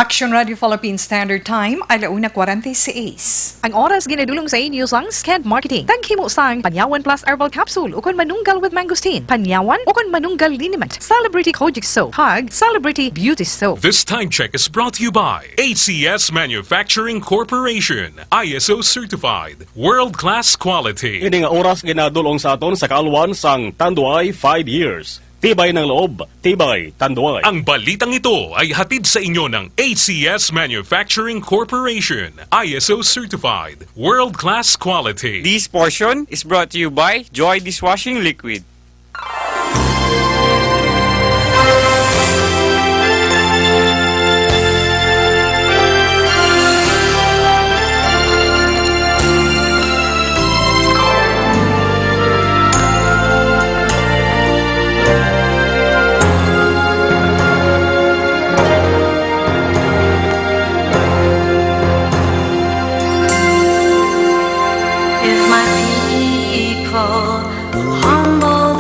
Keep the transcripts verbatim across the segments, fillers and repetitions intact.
Action Radio Philippine Standard Time, ala una kwarenta y seis. Ang oras ginadulong sa inyo sang Sked Marketing. Taghimo sang Panyawan Plus Herbal Capsule ukon Manunggal with Mangosteen. Panyawan ukon Manunggal Liniment. Celebrity Kojic Soap. Hug Celebrity Beauty Soap. This time check is brought to you by A C S Manufacturing Corporation, I S O certified, world-class quality. Ini nga oras ginadulong sa aton sa kaalwan sang Tanduay five years. Tibay ng loob, tibay Tanduay. Ang balitang ito ay hatid sa inyo ng A C S Manufacturing Corporation, I S O certified, world-class quality. This portion is brought to you by Joy Dishwashing Liquid. If my people humble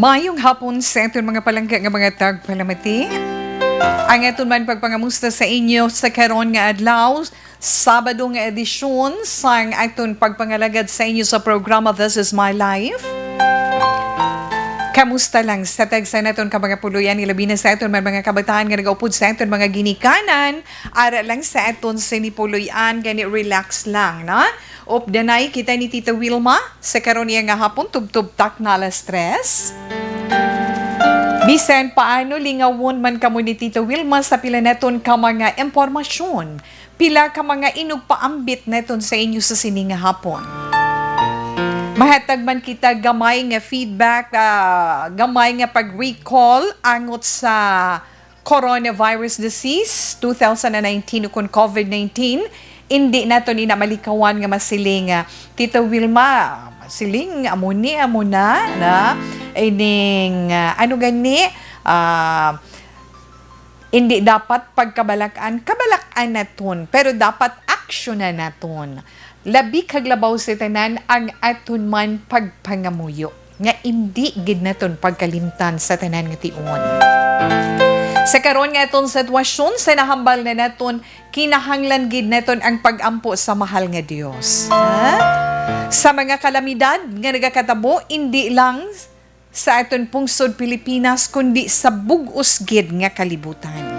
Maayong hapon sa aton mga palangga nga mga tagpalamati. Ang aton man pagpangamusta sa inyo sa karon nga adlaw, Sabado nga edisyon sang aton pagpangalagad sa inyo sa programa This Is My Life. Kamusta lang sa tagsa naton ka mga puloy-an, ilabi na sa aton man mga kabataan nga nagaupod sa aton mga ginikanan, ara lang sa aton sini puloy-an, gani relax lang, na? Updanay kita ni Tita Wilma sa karon niya nga hapon, tubtob tak na alas tres. Bisan paano, lingawon man kamo ni Tita Wilma sa pila naton ka mga impormasyon, pila ka mga inugpaambit naton sa inyo sa sini nga hapon. Mahatag man kita gamay nga feedback, ah, gamay nga pag-recall angot sa coronavirus disease two thousand nineteen ukon COVID nineteen, indi naton ina malikawan nga masiling, ah, Tita Wilma, masiling amo ni, amo na, na, ining, ah, ano gani, ah, indi dapat pagkabalak-an, kabalak-an naton, pero dapat aksyonan naton. Labi kag labaw sa tanan ang aton man pagpangamuyo, nga indi gid naton pagkalimtan sa tanan nga tion. Sa karon nga aton sitwasyon, sa nahambal na naton, kinahanglan gid naton ang pag-ampo sa mahal nga Dios. Ha? Sa mga kalamidad nga nagakatabo, indi lang sa aton pungsod Pilipinas, kundi sa bug-os gid nga kalibutan.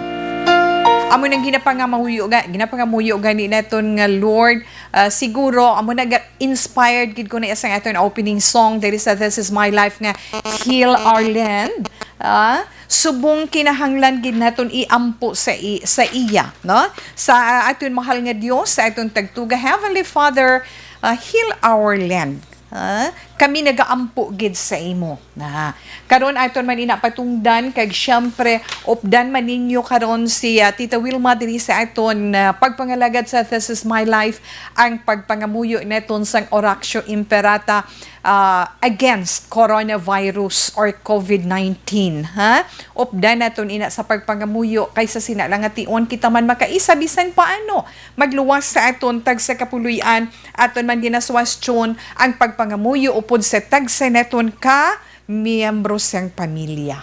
Amo nang ginapangamuyo ga-, ginapangamuyo gani naton nga Lord, ah, siguro amo na ga-, inspired gid ko na sa aton opening song diri sa This Is My Life nga Heal Our Land. Ah, subong kinahanglan gid naton iampo sa i-, sa iya, no? Sa aton mahal nga Dios, sa aton tagtuga, Heavenly Father, ah, heal our land. Ah, kami nagaampo gid sa imo. Na, karon aton man ina patungdan, kag siyempre, updan man ninyo karon si, ah, Tita Wilma diri sa aton, ah, pagpangalagad sa This Is My Life, ang pagpangamuyo naton sang Oratio Imperata, ah, against coronavirus or COVID nineteen, ha? Updan naton ina sa pagpangamuyo, kay sa sina lang nga tion kita man makaisa bisan paano magluwas sa aton tagsa ka puloy-an. Aton man ginaswastyon ang pagpangamuyo upod sa tagsa naton ka miyembro sang pamilya.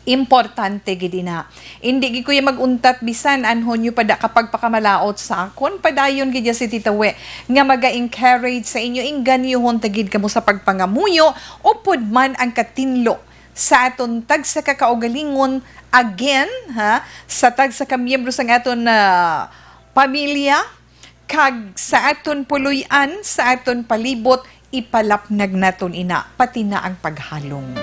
Importante gid ina. Indi gid ko ya mag-untat bisan anhon niyo pa da ka pagpakamalaot sa akon. Padayon gid ya si Tita We nga maga-encourage sa inyo. Inganyohon ta gid kamo sa pagpangamuyo upod man ang katinlo sa aton tagsa ka kaugalingon. Again, ha, sa tagsa ka miyembro sang aton, ah, pamilya, kag sa aton puloy-an, sa aton palibot, ipalapnag naton ina, pati na ang paghalong.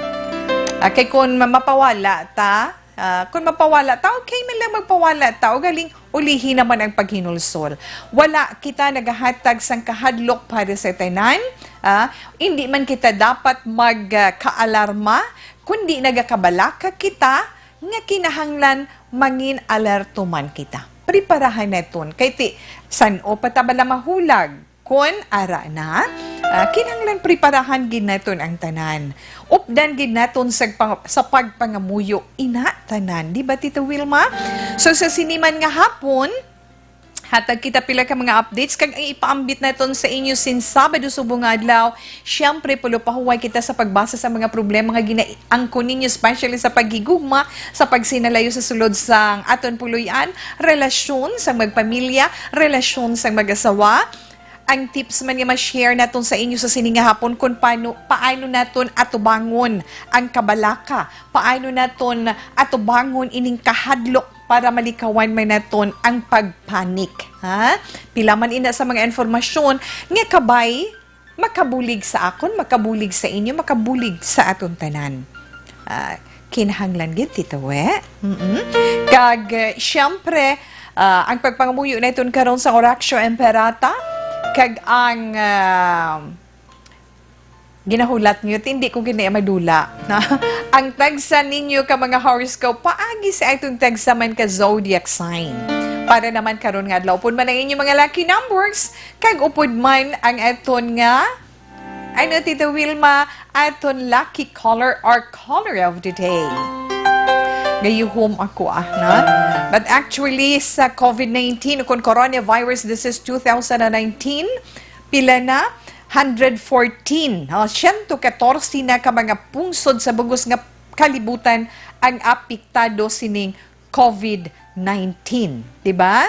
Ah, kay kun ma-, mapawala ta, ah, kun mapawala ta, okay man lang magpawala ta, ugaling ulihi naman ang paghinulsol. Wala kita nagahatag sang kahadlok para sa tanan, ah, indi man kita dapat mag, ah, kaalarma, kundi nagakabalaka kita nga kinahanglan mangin alerto man kita. Preparahan naton. Kay ti, san-o pa ta bala mahulag? Kon ara na, ah, kinahanglan preparahan gid naton ang tanan. Updan gid naton sa pang-, sa pagpangamuyo ina tanan. Di ba, Tita Wilma? So, sa sini man nga hapon, hatag kita pila ka mga updates kag ang ipaambit naton sa inyo sin Sabado subong nga adlaw. Siyempre, pulo pahuway kita sa pagbasa sa mga problema nga ginaangkon ninyo, especially sa paghigugma, sa pagsinalayo sa sulod sang aton puloy-an, relasyon sang magpamilya, relasyon sang mag-asawa. Ang tips man nga ma-share naton sa inyo sa sini nga hapon kung paano, paano naton atubangon ang kabalaka, paano naton atubangon ining kahadlok para malikawan man naton ang pagpanik, ha? Pila man ina sa mga informasyon nga kabay makabulig sa akon, makabulig sa inyo, makabulig sa aton tanan. Ah, kinahanglan gid, Tita We. Mm-mm. Kag, eh, siyempre, ah, ang pagpangamuyo naton karon sa Oratio Imperata, kag ang, ah, ginahulat niyo, ti, hindi ko gid na madula. Ang tagsa ninyo ka mga horoscope, paagi sa atong tagsa man ka zodiac sign. Para naman karon nga adlaw, upod man ang inyong mga lucky numbers, kag upod man ang aton nga, ano, Tita Wilma, aton lucky color or color of the day. Gayuhom ako, ah, na? But actually, sa COVID nineteen, kung coronavirus, this is two thousand nineteen, pila na? hundred fourteen, oh, siyento katorse na ka mga pungsod sa bug-os nga kalibutan ang apektado sining COVID nineteen, di ba?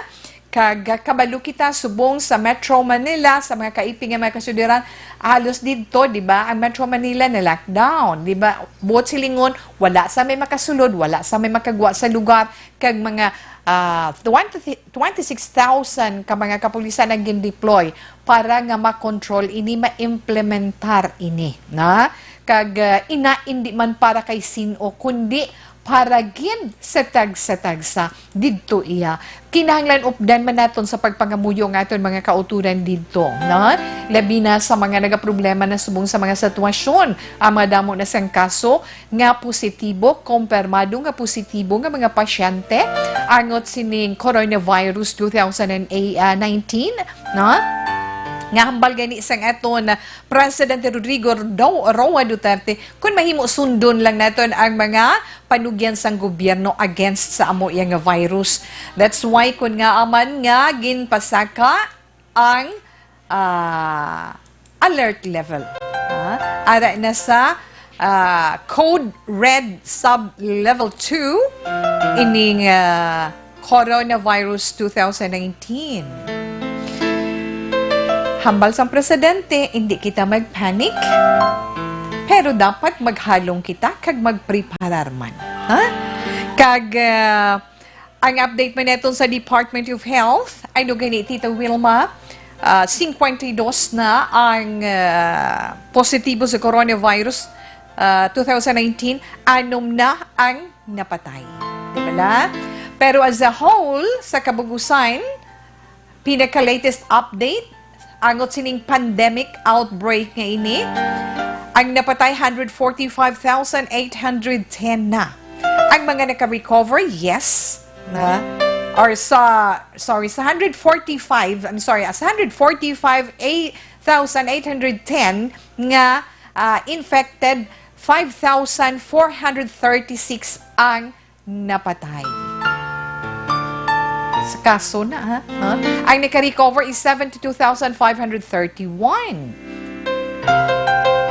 Kag, ah, kabalo kita, subong sa Metro Manila, sa mga kaiping nga mga kasuliran, halos didto, di ba, ang Metro Manila na lockdown, di ba? Buot silingon, wala sa may makasulod, wala sa may makagwa sa lugar, kag mga, ah, twenty, twenty-six thousand ka mga kapulisan ang gindeploy para nga ma-control ini, ma-implementar ini, na? Kag, ah, ina, indi man para kay sin-o, kundi para gid sa tagsa-tagsa didto iya. Kinahanglan updan man naton sa pagpangamuyo ang aton mga kautoran didto, no? Labi na sa mga nagaproblema na subong sa mga sitwasyon, ang mga damo na sang kaso nga positibo, kompirmado nga positibo nga mga pasyente angot sining coronavirus two thousand and eight, ah, nineteen, no? Nga hambal gani sang aton Presidente Rodrigo Ro-, Roa Duterte, kun mahimo sundon lang naton ang mga panugyan sang gobyerno against sa amo iya nga virus. That's why kun ngaa man nga ginpasaka ang, ah, alert level. Ah, ara na sa, ah, code red sub level two ining, ah, coronavirus two thousand nineteen. Hambal sang presidente, hindi kita magpanic, pero dapat maghalong kita kag magpreparar man. Ha? Kag, ah, ang update man naton sa Department of Health, ano gani, Tita Wilma, ah, singkwenta y dos na ang, ah, positibo sa coronavirus, ah, two thousand nineteen, anom na ang napatay. Di bala? Pero as a whole, sa kabug-usan, pinaka-latest update, angot sining pandemic outbreak nga ini, ang napatay, hundred forty-five thousand eight hundred ten na. Ang mga naka-recover, yes, na, or sa, sorry, sa hundred forty-five, I'm sorry, sa hundred forty-five thousand eight hundred ten nga, ah, infected, five thousand four hundred thirty-six ang napatay. Sa kaso na, ha? Ha? Ang naka-recover is seventy-two thousand five hundred thirty-one.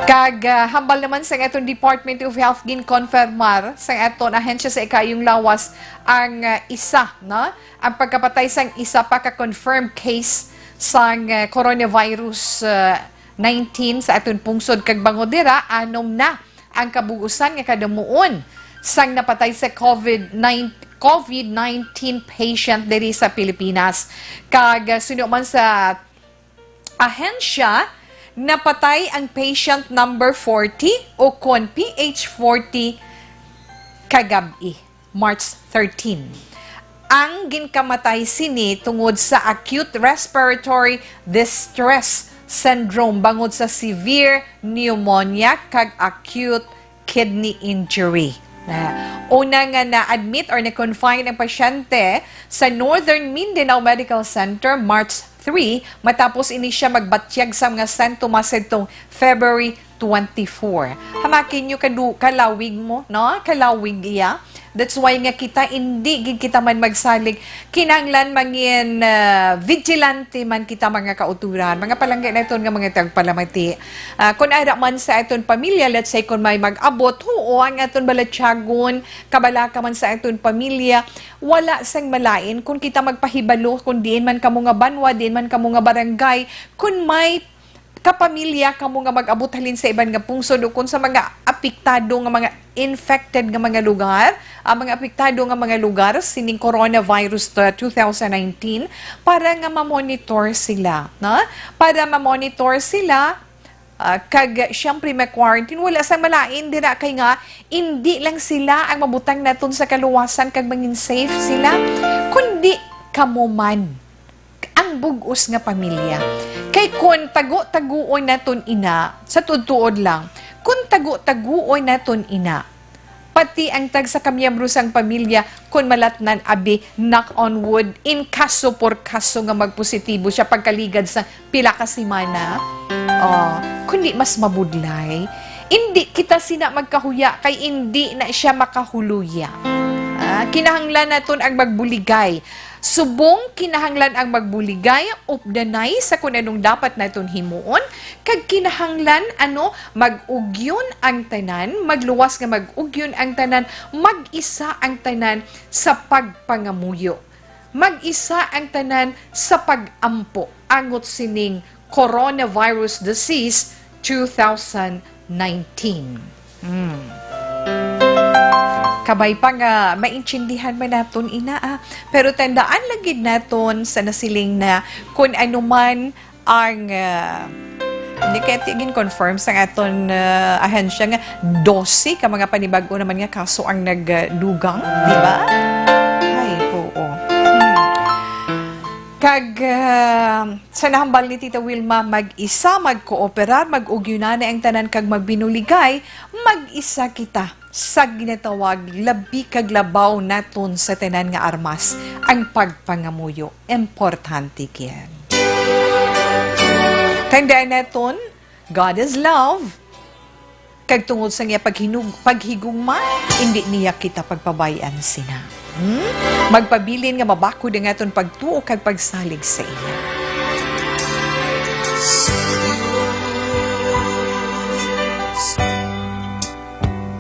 Kag, ah, hambal naman sa aton Department of Health, ginkonfirmar sa aton ahensya sa ikayong lawas ang, ah, isa, no? Ang pagkapatay sang isa pa ka confirmed case sang, ah, coronavirus, ah, nineteen sa aton pungsod, kag bangod dira, anom na ang kabug-usan nga kadamuon sang napatay sa COVID nine, COVID nineteen patient diri sa Pilipinas. Kag, ah, suno man sa ahensya, napatay ang patient number forty o kon P H forty kagab-i, March thirteen. Ang ginkamatay sini tungod sa acute respiratory distress syndrome bangod sa severe pneumonia kag acute kidney injury. Na, una nga na-admit or na-confine ang pasyente sa Northern Mindanao Medical Center March three, matapos ini siya magbatyag sa mga sintomas sadtong February twenty-four. Hamakin niyo kadu-, kalawig mo, no? Kalawig iya. That's why nga kita, indi gid kita man magsalig. Kinahanglan mangin, ah, vigilante man kita, mga kauturan, mga palangga naton nga mga tagpalamati. Ah, kun ara man sa aton pamilya, let's say, kun may mag-abot, huo, ang aton balatyagon, kabalaka man sa aton pamilya, wala sang malain kun kita magpahibalo kun diin man kamo nga banwa, diin man kamo nga barangay, kun may kapamilya kamo nga mag-abot halin sa iban nga pungsod o kun sa mga apektado nga mga infected nga mga lugar, ang mga apektado nga mga lugar sining coronavirus, uh, two thousand nineteen, para nga ma-monitor sila, no? Para ma-monitor sila, ah, kag siyempre ma-quarantine. Wala sang malain dira kay nga indi lang sila ang mabutang naton sa kaluwasan kag mangin safe sila, kundi kamo man, ang bug-os nga pamilya. Kay kun tago-taguon naton ina, sa tuod-tuod lang, kun tago-taguon naton ina, pati ang tagsa ka miyembro sang pamilya, kun malatnan, abi, knock on wood, in kaso por kaso nga magpositibo siya pagkaligad sa pila ka semana, oh, kundi mas mabudlay, indi kita sina magkahuya kay indi na siya makahuluya. Ah, kinahanglan naton ang magbuligay Subong kinahanglan ang magbuligay, updanay sa kun anong dapat naton himuon, kag kinahanglan, ano, mag-ugyon ang tanan, magluwas nga mag-ugyon ang tanan, mag-isa ang tanan sa pagpangamuyo. Mag-isa ang tanan sa pag-ampo angot sining coronavirus disease two thousand nineteen. Hmm. Kabay pa nga maintindihan man naton ina, ah. Pero tandaan lang gid naton sa nasiling na kun ano man ang, ah, hindi kaya ti-, gin-confirm sa aton, ah, ahensya nga dose ka mga panibag-o naman nga kaso ang nagdugang, di ba? Ay, oo. Hmm. Kag, ah, sa nahambal ni Tita Wilma, mag-isa, magkooperar, mag-ugyunan ang tanan kag magbinuligay, mag-isa kita sa ginatawag labi kag labaw naton sa tanan nga armas, ang pagpangamuyo. Importante gid. Tandaan naton, God is love. Kag tungod sa iya paghinug-, paghigugma, indi niya kita pagpabay-an sina. Hmm? Magpabilin nga mabakod ang aton pagtuo kag pagsalig sa iya. Sa Dios,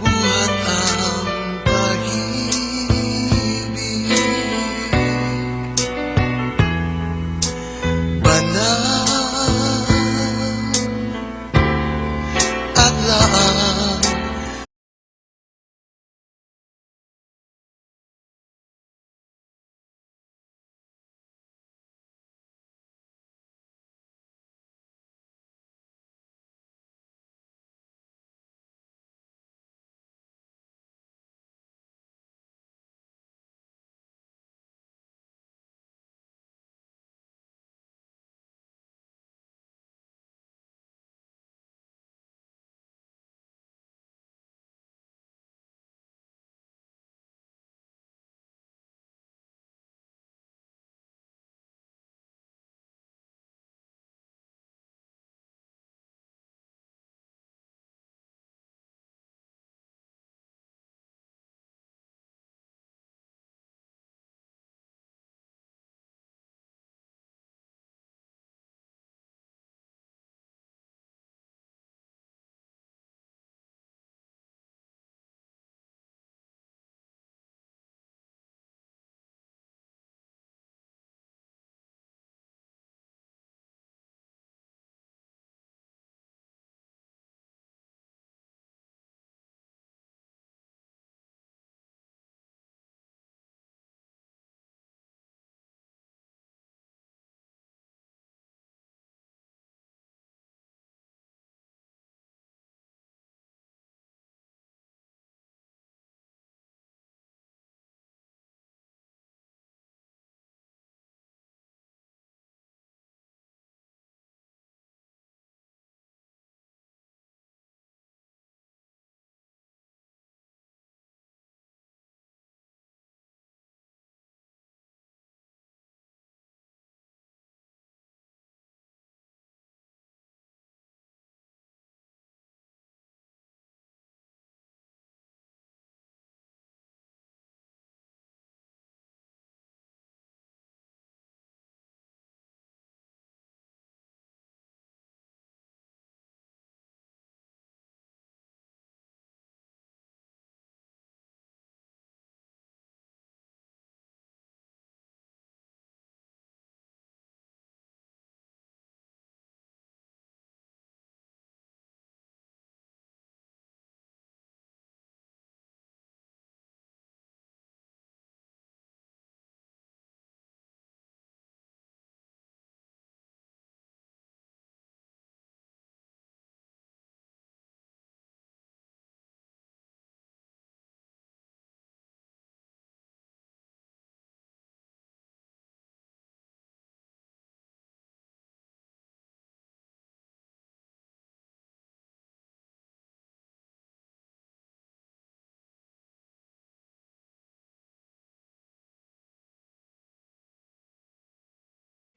buhat ang pag-ibig, banal at laang.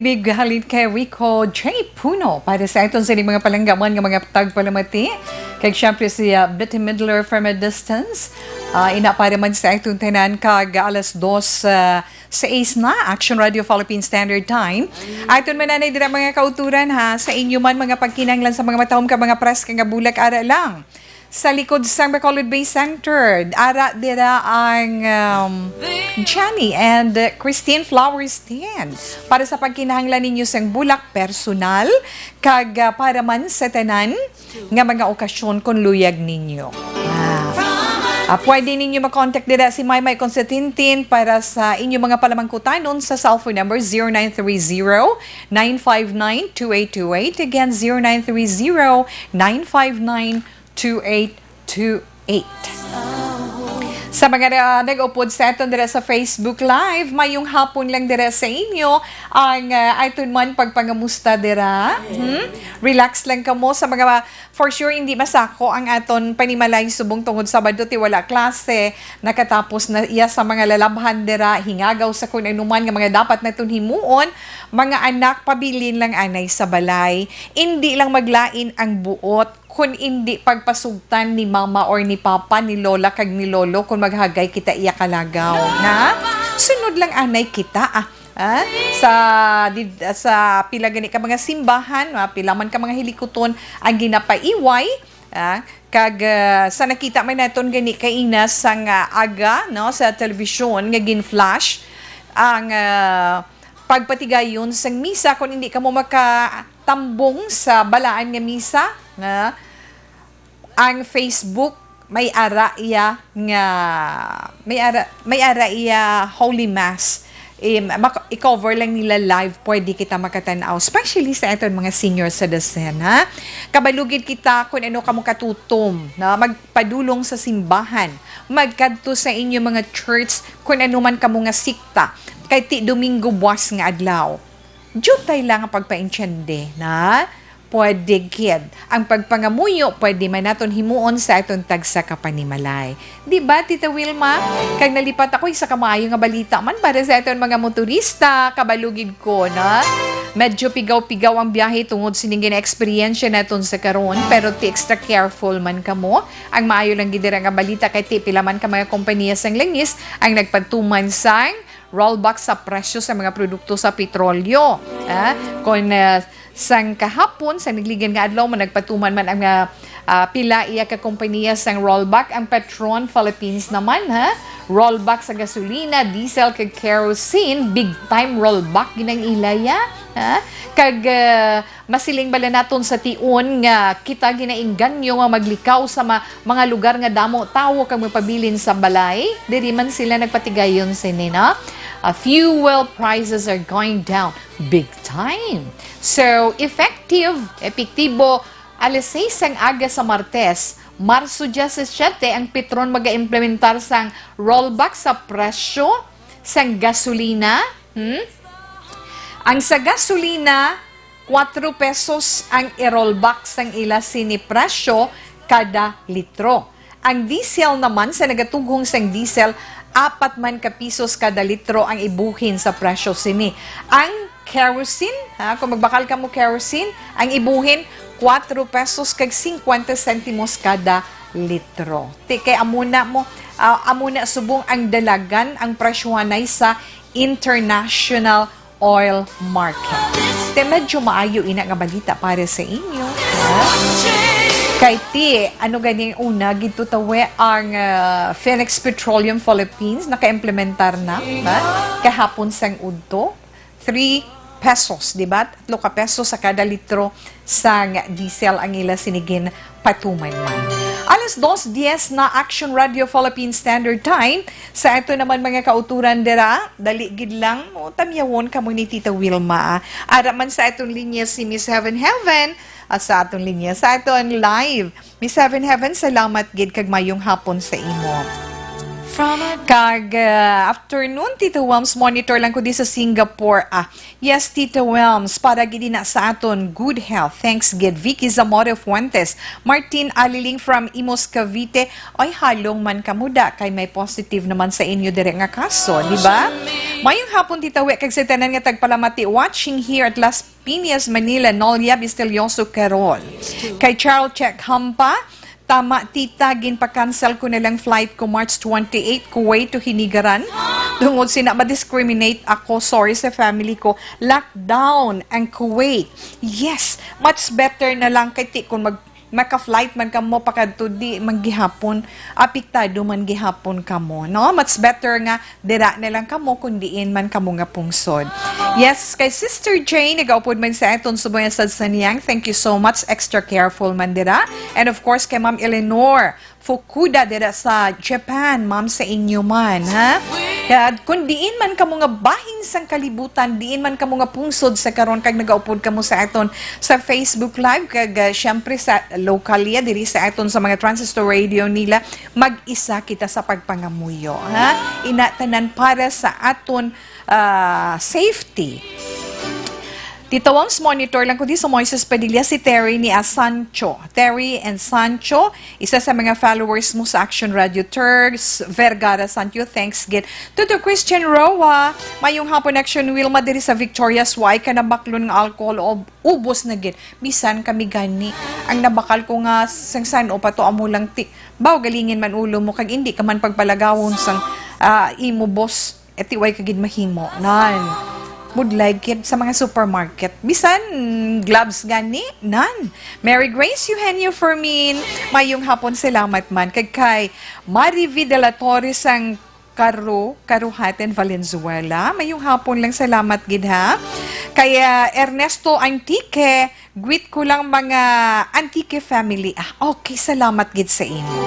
Big halin kay Rico J Puno para sa aton sa ining mga palanggaman nga mga tagpalamati. Kag syempre si, ah, Betty Midler from a distance. Ah, ina para man sa aton tanan kag alas dos, ah, Sa Ace na, Action Radio Philippine Standard Time. Aton mananay dira, mga kauturan, ha, sa inyo man mga pagkinahanglan sa mga matahom ka mga preska nga bulak, ara lang. Sa likod sang Bacolod Bay Center, ara dira ang, um, Jenny and Christine Flower Stand para sa pagkinahanglan ninyo sang bulak personal kag, ah, para man sa tanan nga mga okasyon kon luyag ninyo. Ah. Ah, pwede ninyo ma-contact dira si Maymay Constantine para sa inyo mga palamangkutanon sa cellphone number zero nine three zero, nine five nine, two eight two eight. Again, zero nine three zero, nine five nine, two eight two eight. Sa mga na, nag-upod sa aton dira sa Facebook Live, mayong hapon lang dira sa inyo. Ang, ah, aton man pagpangamusta dira. Hmm? Relax lang kamo sa mga, for sure, hindi masako ang aton panimalay subong tungod Sabado ti wala klase. Nakatapos na iya sa mga lalabhan dira, hingagaw sa kun ano man nga mga dapat naton himuon. Mga anak, pabilin lang anay sa balay. Indi lang maglain ang buot kon indi pagpasugtan ni mama or ni papa, ni lola kag ni lolo kon maghagay kita iya kalagaw, na? Sunod lang anay kita, ah. Ah, sa, did-, sa pila gani ka mga simbahan, ah, pila man ka mga hilikuton ang ginapaiway, ah, kag, ah, sa nakita man naton gani kaina sang, ah, aga, no, sa telebisyon nga gin-flash ang, ah, pagpatigayon sang misa. Kung hindi kamo makatambong sa balaan nga misa, nga ang Facebook may ara iya nga, may ara, may ara iya Holy Mass. Im, mak-, i-cover lang nila live, pwede kita makatan-aw, especially sa aton mga senior citizen, ha? Kabalugid kita kung ano kamo katutom, na magpadulong sa simbahan, magkadto sa inyo mga church, kung ano man kamo nga sikta, kay ti Domingo buwas nga adlaw. Diutay lang ang pagpaintiende, na? Pwede gid. Ang pagpangamuyo, pwede man naton himuon sa aton tagsa ka panimalay. Di ba, Tita Wilma? Kag nalipat ako, isa ka maayo nga balita man para sa aton mga motorista. Kabalugid ko, na? Medyo pigaw-pigaw ang biyahe tungod sining gina-eksperyensya naton sa karon, pero ti extra careful man kamo. Ang maayo lang gid dira nga balita kay ti pila man ka mga kompanya sang langis ang nagpatuman sang rollback sa presyo sa mga produkto sa petrolyo. Ah, kon, ah, sang kahapon, sa nagligihan nga adlaw, man nagpatuman man ang, ah, ah, pila iya ka kompanya sang rollback. Ang Petron Philippines naman, ha? Rollback sa gasolina, diesel, kag kerosene, big time rollback ginang ilaya, ha? Kag, ah, masiling bala naton sa tion nga kita ginaengganyo nga maglikaw sa ma-, mga lugar nga damo tawo kag magpabilin sa balay? Diri man sila nagpatigayon sini, no? Uh, fuel prices are going down big time. So, effective, epektibo, alas seis sang aga sa Martes, Marso diyasisiete, ang Petron mag-implementar sang rollback sa presyo sang gasolina. Hmm? Ang sa gasolina, kuwatro pesos ang i-rollback sang ila sini presyo kada litro. Ang diesel naman, sa nagatughong sang diesel, apat man ka pisos kada litro ang ibuhin sa presyo sini. Ang kerosene, ha, kung magbakal kamo kerosene, ang ibuhin, kuwatro pesos kag singkwenta sentimos kada litro. Ti, kay amo na mo, ah, amo na subong ang dalagan ang presyohanay sa international oil market. Te, medyo maayo ina nga balita para sa inyo, ha? Kay ti, ano gani, una, gid to tawe ang, ah, Phoenix Petroleum Philippines, naka-implementar na, ha? Kahapon sang udto, three pesos, di ba? Tatlo ka pesos sa kada litro sang diesel ang ila sini ginpatuman man. Alas dos diez na, Action Radio Philippine Standard Time. Sa ato naman mga kauturan dira, dali gid lang, o, tamyawon kamo ni Tita Wilma, ah. Ara man sa aton linya si Miss Heaven Heaven, ah, sa aton linya, sa aton live. Miss Heaven Heaven, salamat gid kag mayong hapon sa imo. Kag, ah, afternoon, Tito Wams, monitor lang ko di sa Singapore. Ah, yes, Tito Wams, para gid na sa aton good health. Thanks gid, Vicky Zamora Fuentes, Martin Aliling from Imus, Cavite. Ay, halong man kamuda kay may positive naman sa inyo dire nga kaso, di ba? Mayong hapon, Tita We, kag sa tanan nga tagpalamati, watching here at Las Piñas, Manila, Nolia Bistilioso Carol. Kay Charles Check Hampa, Tama, tita, ginpa-cancel ko na lang flight ko March twenty-eight, Kuwait to Hinigaran. Tungod sina ma-discriminate ako, sorry sa family ko. Lockdown ang Kuwait. Yes, much better na lang kay ti kung mag maka-flight man kamo pakadto, di man gihapon, apektado man gihapon kamo, no? Much better nga dira na lang kamo kung diin man kamo nga pungsod. Yes, kay Sister Jane, nagaupod man sa aton subong sa Sanyang. Thank you so much. Extra careful man dira. And of course, kay Ma'am Eleanor Fukuda dira sa Japan, ma'am, sa inyo man, ha? Kaya kung diin man kamo nga bahin sang kalibutan, diin man kamo nga pungsod sa karon kag nagaupod kamo sa aton sa Facebook Live, kag, ah, syempre sa local ya, diri sa aton sa mga transistor radio nila, mag-isa kita sa pagpangamuyo, ha? Ina tanan para sa aton, ah, safety. Tita Wams, monitor lang ko di sa Moises Padilla, si Terry ni, ah, Sancho. Terry and Sancho, isa sa mga followers mo sa Action Radio Turks, Vergara Sancho, thanks gid. Tuto Christian Roa, mayong hapon Action Wilma diri sa Victorias, way ka nabaklon nga alcohol o ubos na gid. Bisan kami gani. Ang nabakal ko nga sang san-o pa to amo lang ti. Baw galingin man ulo mo kag indi ka man pagpalagawon sang, ah, imo boss. Eti way ka gid mahimo. Nan. Budlay gid sa mga supermarket. Bisan gloves gani, nan. Mary Grace Eugenio Fermin, mayong hapon, salamat man. Kag kay Marivi de la Torre sang Caro, Caruhatan, Valenzuela, mayong hapon lang, salamat gid ha. Kay, ah, Ernesto Antique, greet ko lang mga Antique family. Ah, okay, salamat gid sa imo.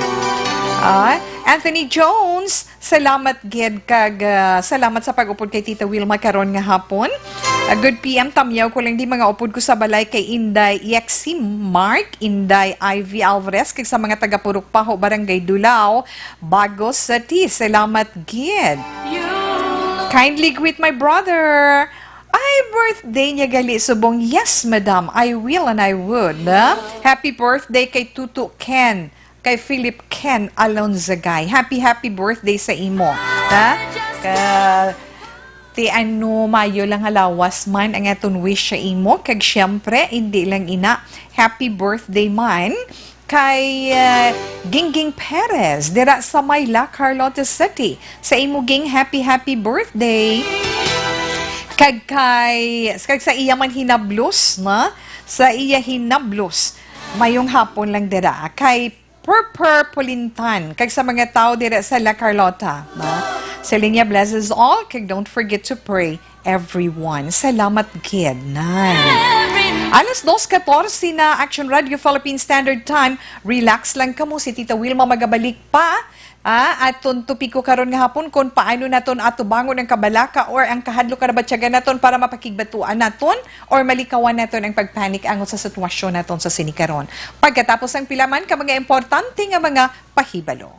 Ah, Anthony Jones, salamat gid kag, ah, salamat sa pag-upod kay Tita Wilma karon nga hapon. Ah, good P M, tamyaw ko lang di mga upod ko sa balay kay Inday Yexi Mark, Inday Ivy Alvarez, kag sa mga taga Purok Paho, Barangay Dulao, Bagos City. Salamat gid. Kindly greet my brother. Ay, birthday niya gali subong. Yes, madam. I will and I would. Ah. Happy birthday kay Tuto Ken, kay Philip Ken Alonzagay. Happy, happy birthday sa imo. Ha? Ka, ti ano, mayo lang nga lawas man ang aton wish sa imo. Kag siyempre, hindi lang ina, happy birthday man kay, ah, Gingging Perez dira sa Mayla, Carlota City. Sa imo, Ging, happy, happy birthday. Kag kay, kag sa iya man hinablos, na? Sa iya hinablos, mayong hapon lang dira. Kay Purpur Pulintan, kag sa mga tao dira sa La Carlota, na? Sa linya, blesses all, kag don't forget to pray everyone. Salamat gid, Nay. Alas dos katorse na, Action Radio Philippine Standard Time. Relax lang kamo, si Tita Wilma magabalik pa. Ah, aton topiko karon nga hapon, kung paano naton atubangon ang kabalaka or ang kahadlok nga nabatyagan naton para mapakigbatuan naton or malikawan naton ang pagpanik angot sa sitwasyon naton sa sini karon. Pagkatapos ang pila man ka mga importante nga mga pahibalo.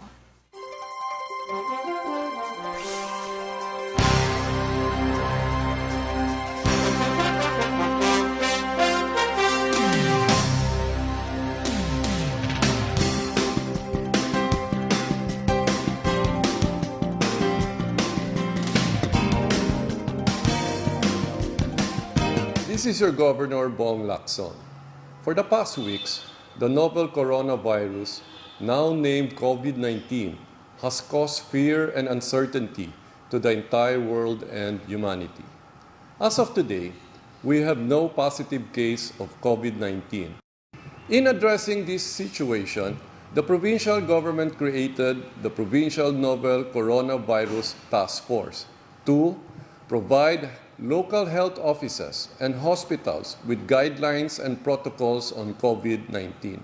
This is your Governor Bong Lacson. For the past weeks, the novel coronavirus, now named COVID nineteen, has caused fear and uncertainty to the entire world and humanity. As of today, we have no positive case of COVID nineteen. In addressing this situation, the provincial government created the Provincial Novel Coronavirus Task Force to provide local health offices and hospitals with guidelines and protocols on COVID nineteen,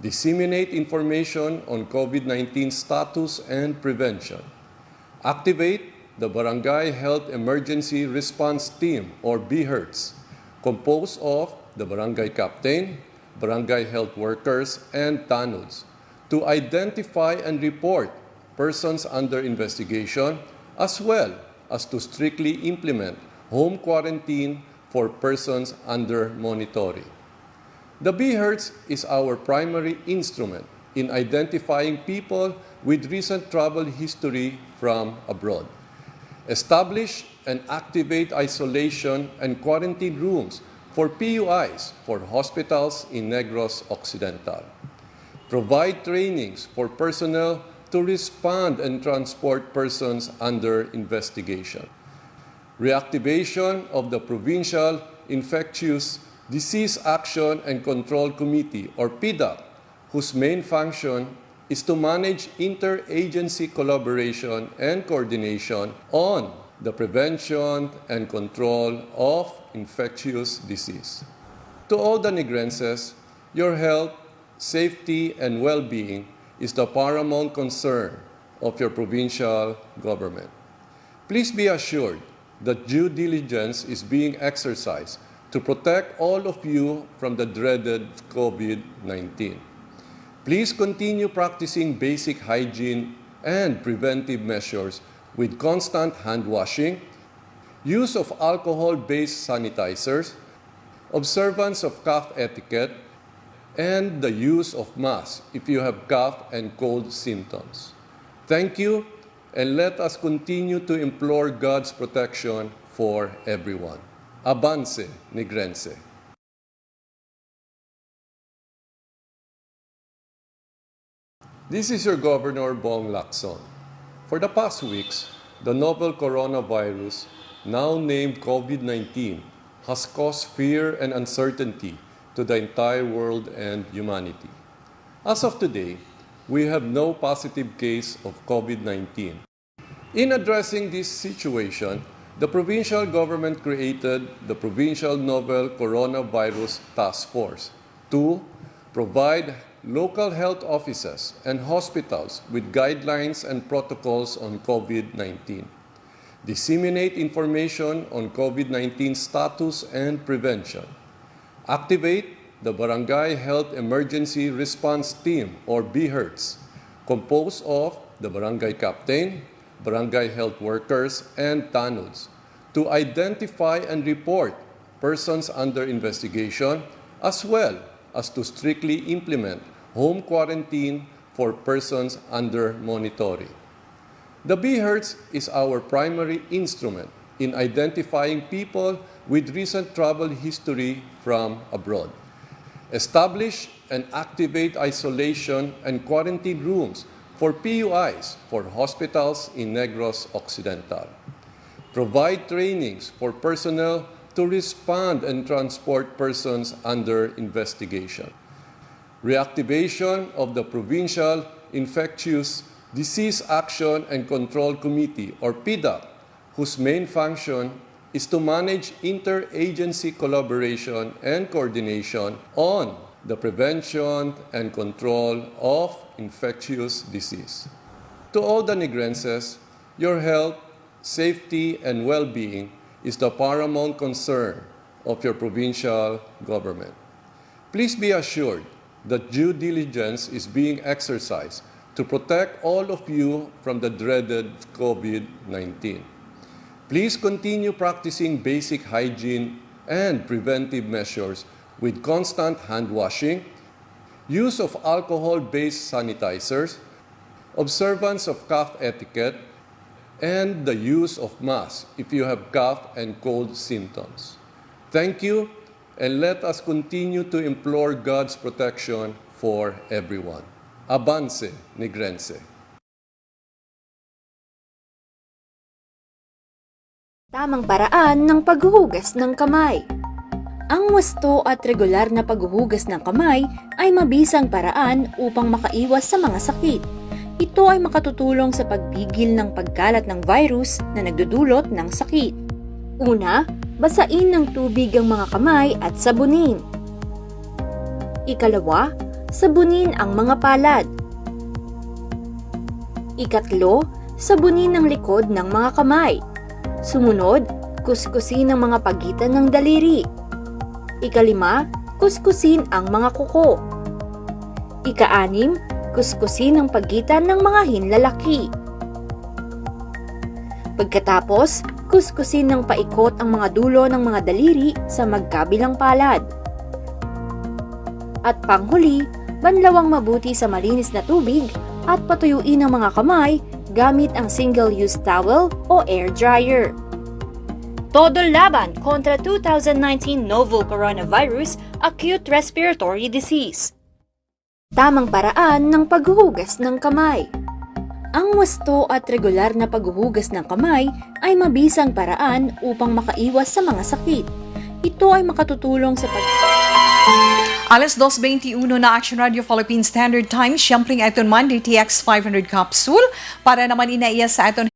disseminate information on COVID nineteen status and prevention, activate the Barangay Health Emergency Response Team, or BHERTs, composed of the barangay captain, barangay health workers, and tanods, to identify and report persons under investigation, as well as to strictly implement home quarantine for persons under monitoring. The BHERTs is our primary instrument in identifying people with recent travel history from abroad. Establish and activate isolation and quarantine rooms for P U Is for hospitals in Negros Occidental. Provide trainings for personnel to respond and transport persons under investigation. Reactivation of the Provincial Infectious Disease Action and Control Committee, or PIDAC, whose main function is to manage interagency collaboration and coordination on the prevention and control of infectious disease. To all the Negrenses, your health, safety, and well-being is the paramount concern of your provincial government. Please be assured that due diligence is being exercised to protect all of you from the dreaded COVID nineteen. Please continue practicing basic hygiene and preventive measures with constant hand washing, use of alcohol-based sanitizers, observance of cough etiquette, and the use of masks if you have cough and cold symptoms. Thank you, and let us continue to implore God's protection for everyone. Avance, Negrense. This is your Governor, Bong Lacson. For the past weeks, the novel coronavirus, now named COVID nineteen, has caused fear and uncertainty to the entire world and humanity. As of today, we have no positive case of COVID nineteen. In addressing this situation, the provincial government created the Provincial Novel Coronavirus Task Force to provide local health offices and hospitals with guidelines and protocols on COVID nineteen, disseminate information on COVID nineteen status and prevention, activate the Barangay Health Emergency Response Team, or BHERTs, composed of the barangay captain, barangay health workers, and tanods, to identify and report persons under investigation, as well as to strictly implement home quarantine for persons under monitoring. The BHERTs is our primary instrument in identifying people with recent travel history from abroad. Establish and activate isolation and quarantine rooms for PUIs for hospitals in Negros Occidental. Provide trainings for personnel to respond and transport persons under investigation. Reactivation of the Provincial Infectious Disease Action and Control Committee, or PIDAC, whose main function is to manage interagency collaboration and coordination on the prevention and control of infectious disease. To all the Negrenses, your health, safety, and well-being is the paramount concern of your provincial government. Please be assured that due diligence is being exercised to protect all of you from the dreaded COVID nineteen. Please continue practicing basic hygiene and preventive measures with constant hand washing, use of alcohol-based sanitizers, observance of cough etiquette, and the use of masks if you have cough and cold symptoms. Thank you, and let us continue to implore God's protection for everyone. Avance, Negrense. Tamang paraan ng paghuhugas ng kamay. Ang wasto at regular na paghuhugas ng kamay ay mabisang paraan upang makaiwas sa mga sakit. Ito ay makatutulong sa pagpigil ng pagkalat ng virus na nagdudulot ng sakit. Una, basain ng tubig ang mga kamay at sabunin. Ikalawa, sabunin ang mga palad. Ikatlo, sabunin ang likod ng mga kamay. Sumunod, kuskusin ang mga pagitan ng daliri. Ikalima, kuskusin ang mga kuko. Ikaanim, kuskusin ang pagitan ng mga hinlalaki. Pagkatapos, kuskusin ng paikot ang mga dulo ng mga daliri sa magkabilang palad. At panghuli, banlawang mabuti sa malinis na tubig at patuyuin ang mga kamay gamit ang single-use towel o air dryer. Todo laban kontra two thousand nineteen novel coronavirus acute respiratory disease. Tamang paraan ng paghuhugas ng kamay. Ang wasto at regular na paghuhugas ng kamay ay mabisang paraan upang makaiwas sa mga sakit. Ito ay makatutulong sa pag- Alas dos beintiuno na, Action Radio Philippine Standard Time, siyempre ang aton Monday T X five hundred capsule para naman inaiya sa aton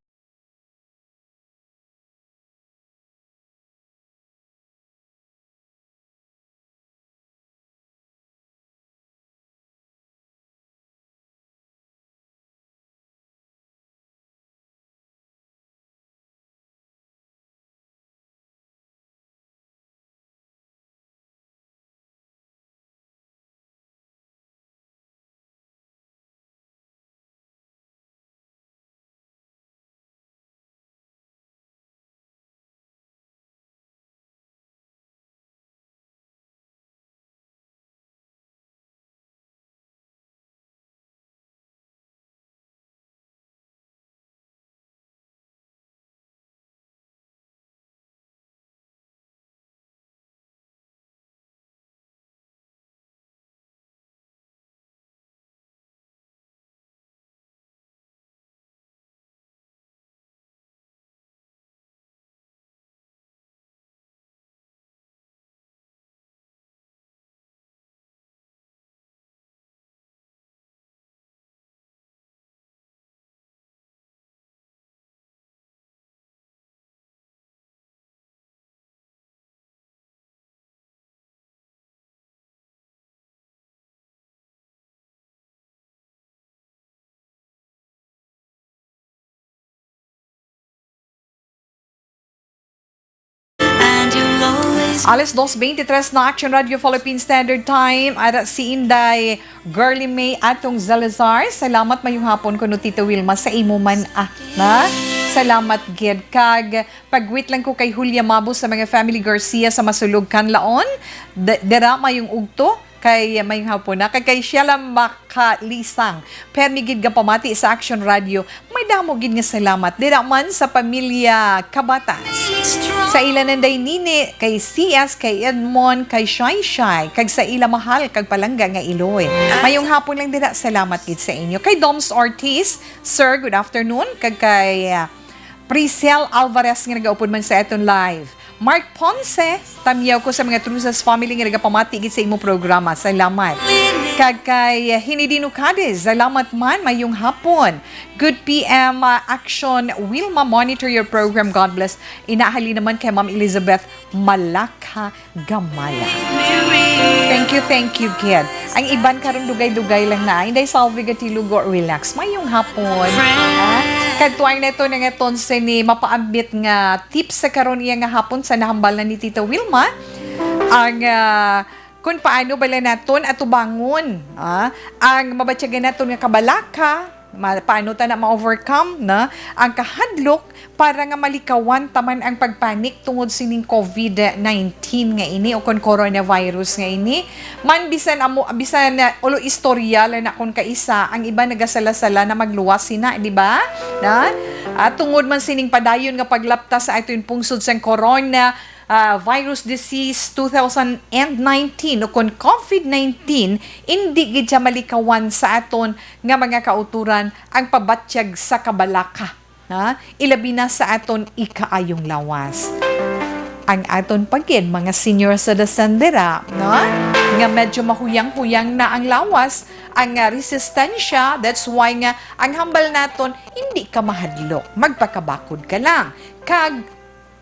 Alas dos beintitrés na, Action Radio Philippine Standard Time. Ara si Inday Girly May Atong Zalazar. Salamat, mayong hapon kuno, Tita Wilma, sa imo man, ah, na. Salamat gid. Kag pagwit lang ko kay Julia Mabo sa mga family Garcia sa Masulog, Canlaon. D-, dira mayong ugto kay mayong hapon na. Kag kay Sheila Makalisang, permi gid nga pamati sa Action Radio. May damo gid nga salamat dira man sa pamilya Kabatas. Sa ila nanday nini, kay C S, kay Edmond, kay Shai Shai, kag sa ila mahal kag palangga nga iloy. Mayong hapon lang dira. Salamat gid sa inyo. Kay Doms Ortiz, sir, good afternoon. Kag kay, ah, Priscel Alvarez nga nagaupod man sa aton live. Mark Ponce, tamyaw ko sa mga Truzas family nga nagapamati gid sa imong programa. Salamat. Kag kay Hinidino Cadiz, salamat man, mayong hapon. Good P M, ah, Action Wilma, monitor your program. God bless. Inahali naman kay Ma'am Elizabeth Malaka Gamala. Thank you, thank you, kid. Ang iban karon dugay-dugay lang na. Inday Salvi Gatilugo, relax. Mayong hapon. Ah, kadtuan na ito nga ton sini mapaambit nga tips sa karon iya nga hapon sa nahambal na ni Tita Wilma. Ang, ah, kung paano bala naton atubangon, ah, ang mabatyagan naton nga kabalaka, ma-, paano ta na ma-overcome na ang kahadlok para nga malikawan ta man ang pagpanik tungod sining COVID nineteen nga ini o kon coronavirus nga ini. Man bisan amo, bisan, ah, ulo istorya lang na kon kaisa, ang iba nagasala-sala na magluwas sina, di ba? Na? At tungod man sining padayon nga paglapta sa aton pungsod sang corona, ah, virus disease two thousand and nineteen o kon COVID nineteen, indi gid siya malikawan sa aton nga mga kauturan ang pabatyag sa kabalaka, ha? Ilabi na sa aton ikaayong lawas. Ang aton pa gid mga senior citizen dira, no? Nga medyo mahuyang-huyang na ang lawas, ang, ah, resistensya, that's why nga ang hambal naton, hindi ka mahadlok, magpakabakod ka lang. Kag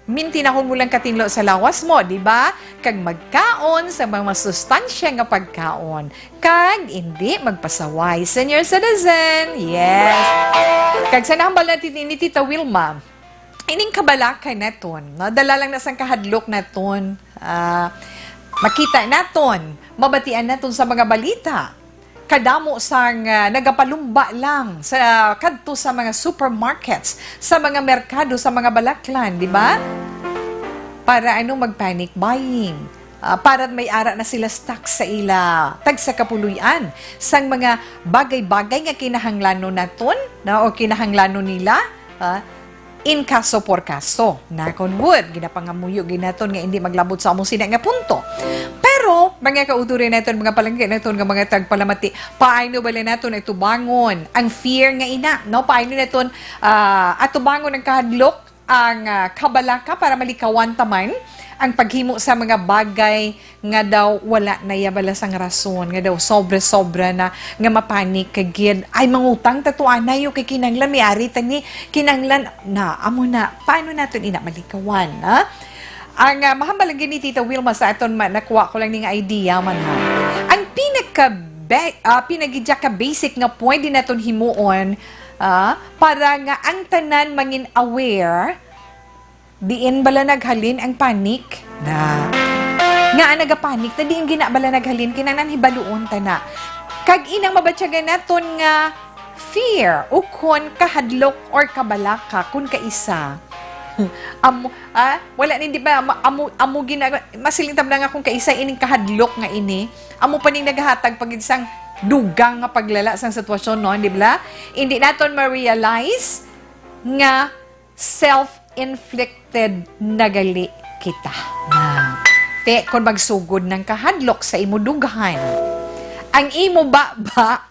mintinahon mo lang katinlo sa lawas mo, di ba? Kag magkaon sa mga masustansya nga pagkaon. Kag indi magpasaway, senior citizen. Yes. Kag sa nahambal natin ni Tita Wilma, ining kabalaka naton, no? Dala lang na sang kahadlok naton. Ah, makita naton, mabatian naton sa mga balita. Kadamo sang, ah, nagapalumba lang sa, kadto sa mga supermarkets, sa mga merkado, sa mga balaklan, di ba? Para ano, mag-panic buying. Ah, para may ara na sila stock sa ila tagsa kapuloy-an sang mga bagay-bagay nga kinahanglanon naton, na, o kinahanglanon nila, ah, in caso por caso. Knock on wood, ginapangamuyo gid naton nga hindi maglabot sa amo sina nga punto. Pero, mga kauturan naton, mga palangga naton nga mga tagpalamati, paano bala naton atubangon ang fear nga ina, no? Paano naton, ah, atubangon ang kahadlok, ang, ah, kabalaka para malikawan ta man ang paghimo sa mga bagay nga daw wala na iya bala sang rason, nga daw sobra-sobra na, nga mapanik ka gid. Ay, mangutang ta to, anay, o, kay kinahanglan may ari ta ni, kinahanglan na, amo na. Paano naton ina malikawan, ha? Ang, ah, mahambal lang gid ni Tita Wilma sa aton ma-, nakuha ko lang ning idea man, ha. Ang pinaka be-, ah, pinagidya ka basic nga pwede naton himuon, ah, para nga ang tanan mangin aware, diin bala naghalin ang panic? Na. Nga ang nagapanic, na diin gina bala naghalin, kinahanglan hibaluon ta na. Kag inang mabatyagan naton nga fear, ukon kahadlok or kabalaka, kun kaisa. Amo, ah, wala ni, di ba, ma-, amo, amo gina-, masiling ta na nga kung kaisa ining kahadlok nga ini, amo pa ning naghatag pa gid sang dugang nga paglala sang sitwasyon, no? Di ba? Hindi naton ma-realize nga self-inflicted na gali kita. Na. Te, kung magsugod ng kahadlok sa imo dughan, ang imo baba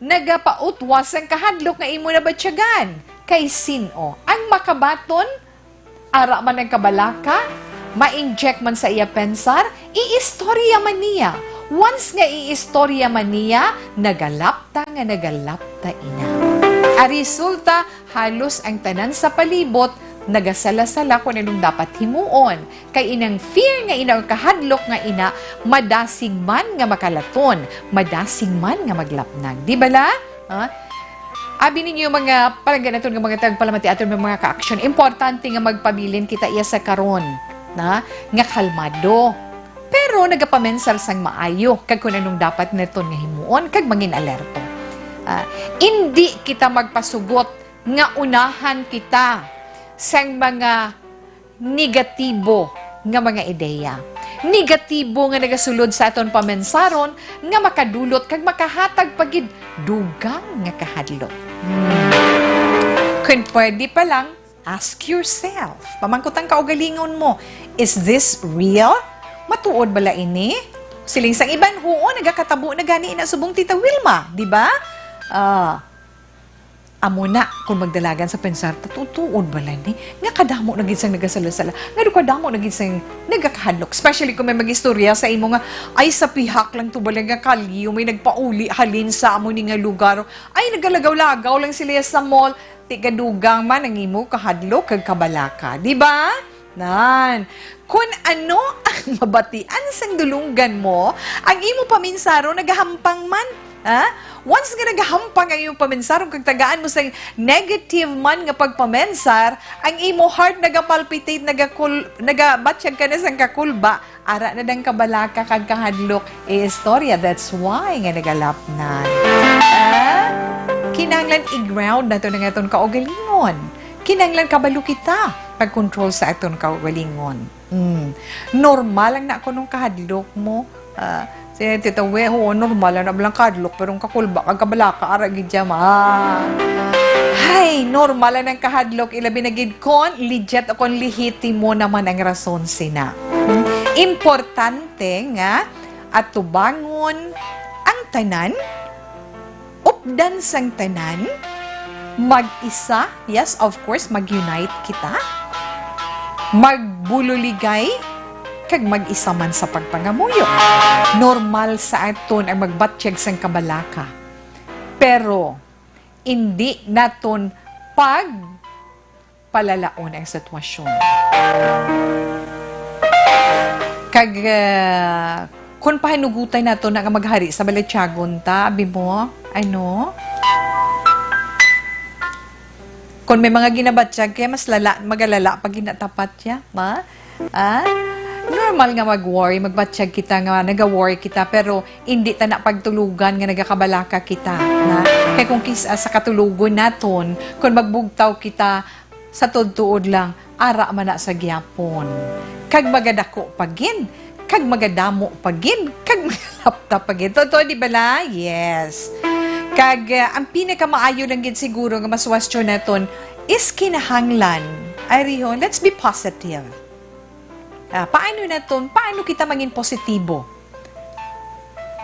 nagapautwas ang kahadlok nga imo nabatyagan. Kay sin-o ang makabaton? Ara man ang kabalaka, ma-inject man sa iya pensar, iistorya man niya. Once nga iistorya man niya, nagalapta nga nagalapta ina. A resulta, halos ang tanan sa palibot nagasala-sala kung anong dapat himuon. Kay inang fear nga ina o kahadlok nga ina, madasig man nga makalaton, madasig man nga maglapnag. Di bala? Ha? Abi ninyo, mga palangga naton nga mga tagpalamati, aton nga mga ka-action, importante nga magpabilin kita iya sa karon, na, nga kalmado. Pero nagapamensar sang maayo kag kun anong dapat naton nga himuon kag mangin alerto. Ah, indi kita magpasugot nga unahan kita sang mga negatibo nga mga ideya. Negatibo nga nagasulod sa aton pamensaron nga makadulot kag makahatag pa gid dugang nga kahadlok. Hmm. Kun pwede pa lang, ask yourself. Pamangkot ang kaugalingon mo, "Is this real? Matuod bala ini?" Siling sang iban, "Huo, nagakatabo na gani ina subong Tita Wilma, di ba?" Ah, amo na, kung magdalagan sa pensar, "Matuod bala ni? Nga kadamo na gid sang nagasala-sala, nga kadamo na gid sang nagakahadlok." Especially kung may mag-istorya sa imo nga, "Ay, sa pihak lang to bala nga kalyo, may nagpauli halin sa amo ni nga lugar. Ay, nagalagaw-lagaw lang sila sa mall." Ti kadugang man ang imo kahadlok kag kabalaka, di ba? Nan, kun ano ang mabatian sang dulunggan mo, ang imo paminsaron nagahampang man. Ha? Once nga nagahampang ang imo paminsaron kag tagaan mo sang negative man nga pagpamensar, ang imo heart nagapalpitate, nagakul-, nagabatyag ka na sang kakulba, ara na dang kabalaka kag kahadlok iistorya. That's why nga nagalapnan. Ah? Kinahanglan i-ground nato na nga aton kaugalingon. Kinahanglan kabalo kita pag-control sa aton kaugalingon. Mm. Normal lang na kunong kahadlok mo. Ah, si Tita We, oo, normal lang na lang kahadlok, pero ang kakulba kag kabalaka, ara gid siya, ma. Hay, normal lang ang kahadlok, ilabi na gid kon legit o kon lehitimo naman ang rason sina. Hmm? Importante nga atubangon ang tanan, updan sang tanan, mag-isa, yes, of course, mag-unite kita, magbululigay, kag mag-isa man sa pagpangamuyo. Normal sa aton ang magbatyag sang kabalaka. Pero, indi naton pagpalalaon ang sitwasyon. Kag, ah, kung pahinugutan nato na nga maghari sa balatyagon ta, abi mo, ano? Kung may mga ginabatyag, kaya mas lala, magalala pag ginatapat siya, ma? Ah? Normal nga mag-worry, magbatyag kita nga naga-worry kita, pero hindi ta na pagtulugan nga nagakabalaka kita, na? Kay kung kis-, ah, sa katulogon naton, kung magbugtaw kita, sa tuod-tuod lang, ara man na sa gyapon. Kag magadako pa gid, kag magadamo pa gid, kag magalapta pa gid. Totoo, di bala? Yes. Kag, ah, ang pinakamaayo lang gid siguro nga masuwestyon naton, is kinahanglan, arihon, let's be positive. Ah, paano naton, paano kita mangin positibo?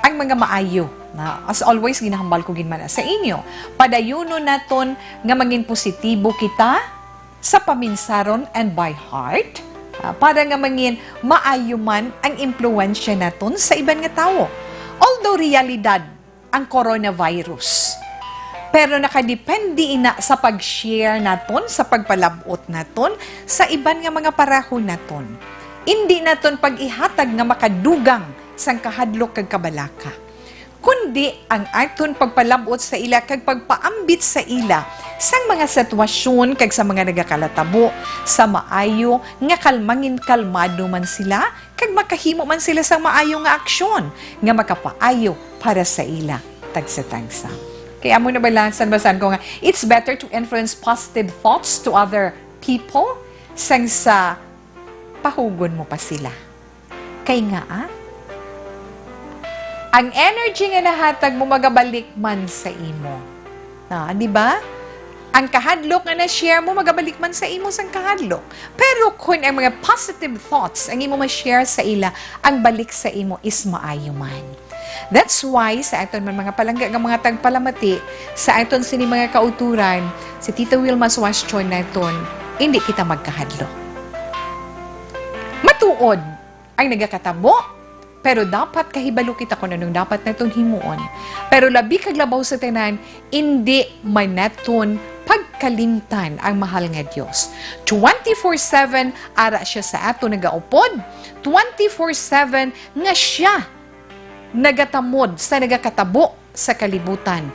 Ang mga maayo, na, as always, ginahambal ko gid man sa inyo, padayunon naton nga mangin positibo kita sa paminsaron and by heart, ah, para nga mangin maayo man ang impluwensya naton sa iban nga tawo. Although realidad ang coronavirus, pero nakadepende ina sa pag-share naton, sa pagpalab-ot naton sa iban nga mga pareho naton. Indi naton pag-ihatag nga makadugang sang kahadlok kag kabalaka, kundi ang aton pagpalab-ot sa ila kag pagpaambit sa ila sang mga sitwasyon kag sa mga nagakalatabo sa maayo, nga kalmangin kalmado man sila kag makahimo man sila sang maayo nga aksyon nga makapaayo para sa ila tagsa-tagsa. Kaya amo na bala, san basan ko nga, it's better to influence positive thoughts to other people sang sa pahugon mo pa sila. Kay nga, ah, ang energy nga nahatag mo magabalik man sa imo. Na, di ba? Ang kahadlok nga na-share mo magabalik man sa imo sang kahadlok. Pero kung ang mga positive thoughts ang imo ma-share sa ila, ang balik sa imo is maayo man. That's why sa aton man mga palangga nga mga tagpalamati, sa aton sini mga kauturan, si Tita Wilma suwastyon naton, hindi kita magkahadlok. Matuod ang nagakatabo, pero dapat kahibalo kita kung anong dapat naton himuon. Pero labi kag labaw sa tanan, indi man naton pagkalimtan ang mahal nga Dios. Twenty-four seven ara siya sa aton nagaupod, twenty-four seven nga siya nagatamod sa nagakatabo sa kalibutan.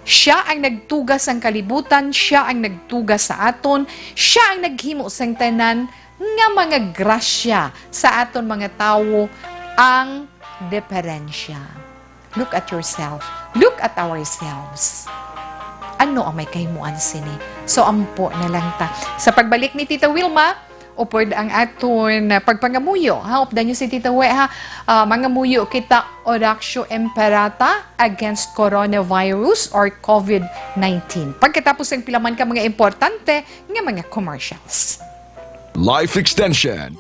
Siya ang nagtuga sang kalibutan, siya ang nagtuga sa aton, siya ang naghimo sang tanan nga mga grasya sa aton mga tawo. Ang diferensya. Look at yourself. Look at ourselves. Ano ang may kahimuan sini? So, ampo na lang ta. Sa pagbalik ni Tita Wilma, upod ang aton, ah, pagpangamuyo, ha? Updan niyo si Tita We, ha? Ah, mangamuyo kita, Oratio Imperata, against coronavirus or covid nineteen. Pagkatapos ang pila man ka mga importante nga mga commercials. Life Extension.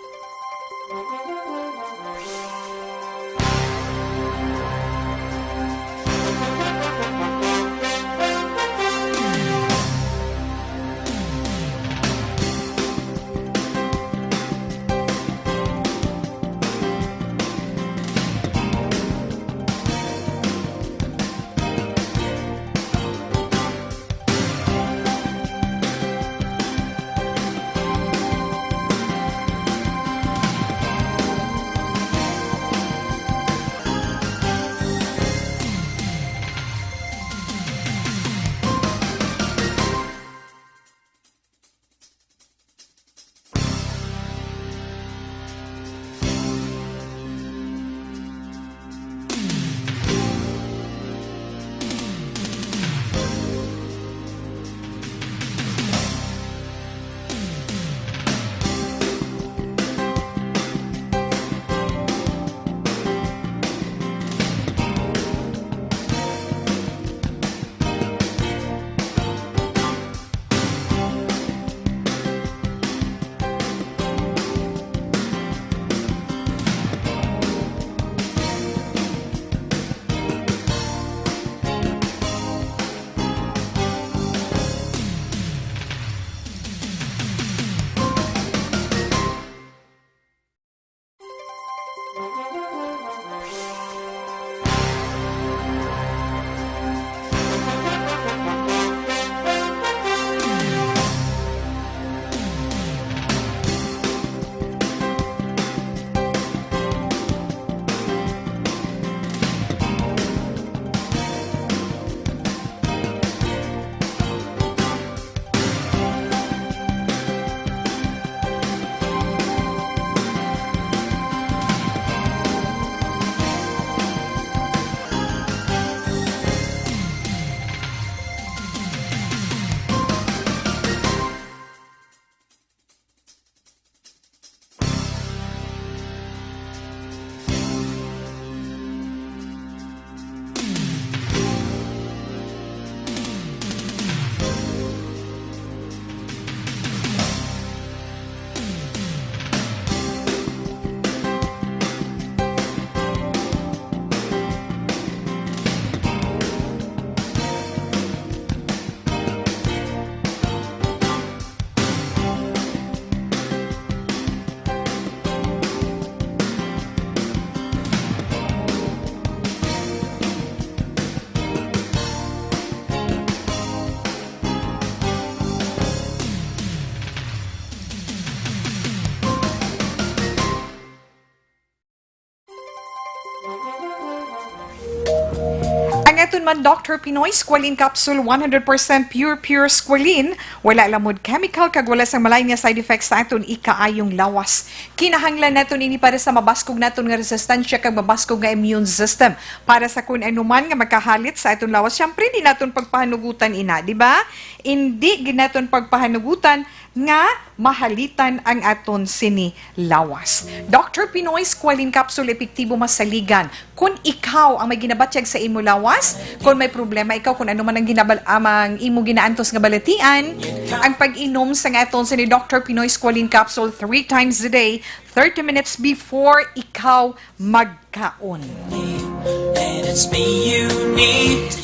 Ang aton man Doctor Pinoy Squalene Capsule, one hundred percent pure, pure squalene. Wala lamod chemical kag wala sang malain nga side effects sa aton ikaayong lawas. Kinahanglan naton ini para sa mabaskog naton nga resistensya kag mabaskog nga immune system. Para sa kun ano man nga makahalit sa aton lawas, syempre, di naton pagpahanugutan ina, di ba? Hindi gid naton pagpahanugutan nga mahalitan ang aton sini lawas. Doctor Pinoy Squalene Capsule, epektibo masaligan. Kung ikaw ang may ginabatyag sa imo lawas, kung may problema ikaw, kung ano man ang ginabal-, amang imo ginaantos nga balatian, ang pag-inom sa nga aton sini Doctor Pinoy Squalene Capsule three times a day, thirty minutes before ikaw magkaon.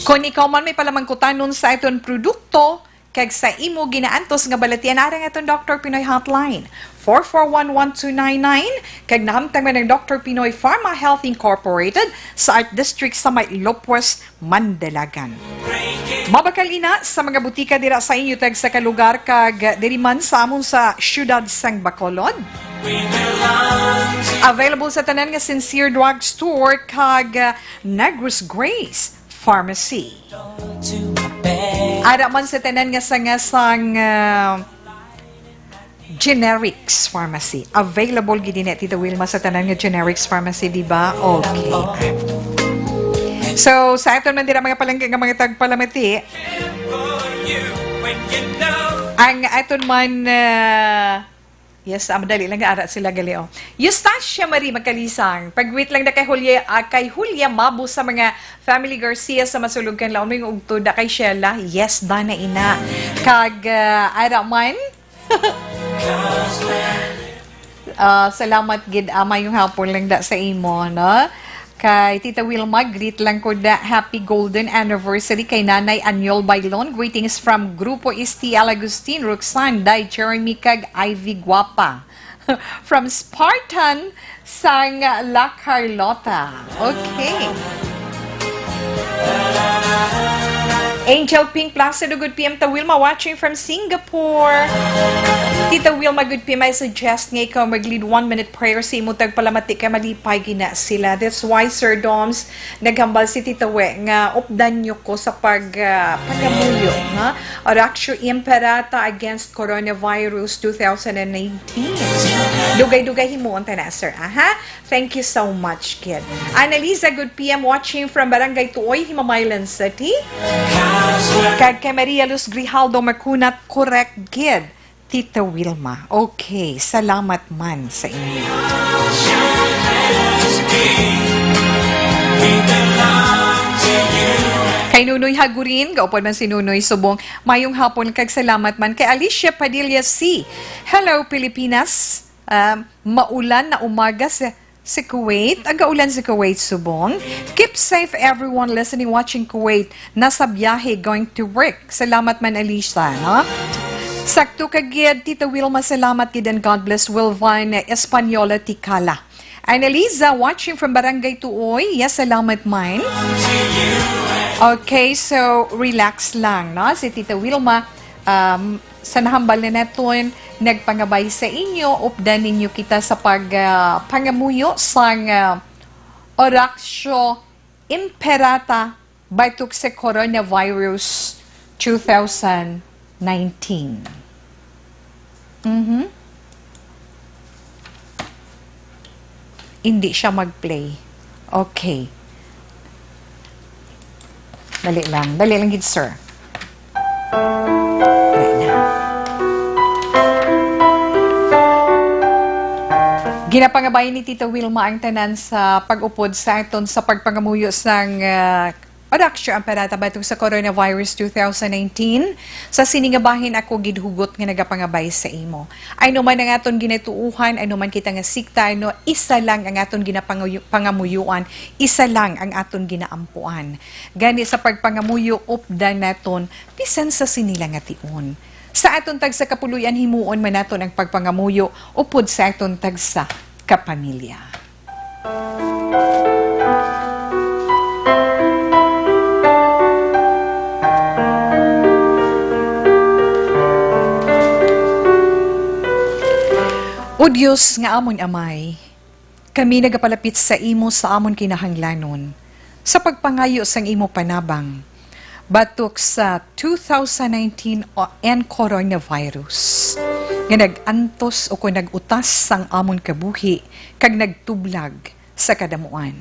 Kung ikaw man may palamangkutanon sa aton produkto, kag sa imo ginaantos nga balatian, ara ang aton Doctor Pinoy Hotline, four four one one two nine nine, kag nahamtang man ang Doctor Pinoy Pharma Health Incorporated sa Art District sa may Lopez, Mandalagan. Mabakal ina sa mga butika dira sa inyo tagsa ka lugar kag diri man sa amon sa siyudad sang Bacolod. Available sa tanan nga Sincere Drug Store kag Negros Grace Pharmacy. Ara man sa tanan nga sanga sang, ah, Generics Pharmacy. Available gid ini, Tita Wilma, sa tanan nga Generics Pharmacy, di ba? Okay. So, sa aton man dira mga palangga nga mga tagpalamati, ang aton man, ah, Yes, ah, madali lang ara sila gali, oh. Eustacia Marie Magkalisang, pag-greet lang da kay Julia, ah, kay Julia Mabo sa mga family Garcia sa Masulog, Kanlaon, may ugto da kay Sheila. Yes, da na ina. Kag, ah, ara man. Ah, salamat gid, ah, mayong hapon lang da sa imo, no? Kay Tita Wilma, greet lang ko da. Happy golden anniversary kay Nanay Anyol Bailon. Greetings from Grupo Istiel Agustin, Roxanne, Day, Jeremy, kag Ivy Guapa. From Spartan sang La Carlota. Okay. Angel Pink Placido, good P M, Ta Wilma, watching from Singapore. Tita Wilma, good P M, I suggest nga ikaw mag-lead one-minute prayer sa imo tagpalamati kay malipay gina sila. That's why, Sir Doms, naghambal si Tita We nga updan nyo ko sa pag, ah, pangamuyo, ha? Oratio Imperata against coronavirus two thousand and nineteen. Dugay-dugay himuon ta na, sir, aha. Thank you so much, kid. Annalisa, good P M, watching from Barangay Tuoy, Himamaylan City. Kag kay Maria Luz Grijaldo Macunat, correct, kid. Tita Wilma. Okay, salamat man sa inyo. Kay Nunoy Hagurin, gaupod man si Nunoy Subong. Mayong hapon kag salamat man kay Alicia Padilla C. Hello, Pilipinas. Um, maulan na umaga sa, sa Kuwait. Agaulan sa Kuwait, Subong. Keep safe, everyone listening, watching Kuwait. Nasa biyahe, going to work. Salamat man, Alicia, no? Sakto ka gid, Tita Wilma, salamat gid, and God bless. Wilvine Española Tikala. Annalisa, watching from Barangay Tuoy. Yes, salamat man. Okay, so relax lang, no? Si Tita Wilma, um, sa nahambal na naton, nagpangabay sa inyo, updan ninyo kita sa pag, ah, pangamuyo sang, ah, Oratio Imperata batok sa coronavirus two thousand nineteen. Mhm. Hindi siya mag-play. Okay. Dali lang. Dali lang gid, sir. Dali na. Ginapangabay ni Tita Wilma ang tanan sa pag-upod sa aton sa pagpangamuyo sang, ah, Oratio Imperata batok sa coronavirus two thousand nineteen. Sa sini nga bahin ako gid hugot nga nagapangabay sa imo. Ay no man ang aton ginatuohan, ay no man kita nga sikta, ay no, isa lang ang aton ginapangayu-, pangamuyuan, isa lang ang aton ginaampuan. Gani sa pagpangamuyo, updan naton, bisan sa sini lang nga tion. Sa aton tagsa ka puloy-an, himuon man naton ang pagpangamuyo upod sa aton tagsa ka pamilya. O Dios nga amon Amay, kami nagapalapit sa imo sa amon kinahanglanon. Sa pagpangayo sang imo panabang batok sa two thousand nineteen o-, N coronavirus nga nag-antos o kon nag-utas sang amon kabuhi kag nagtublag sa kadamuan.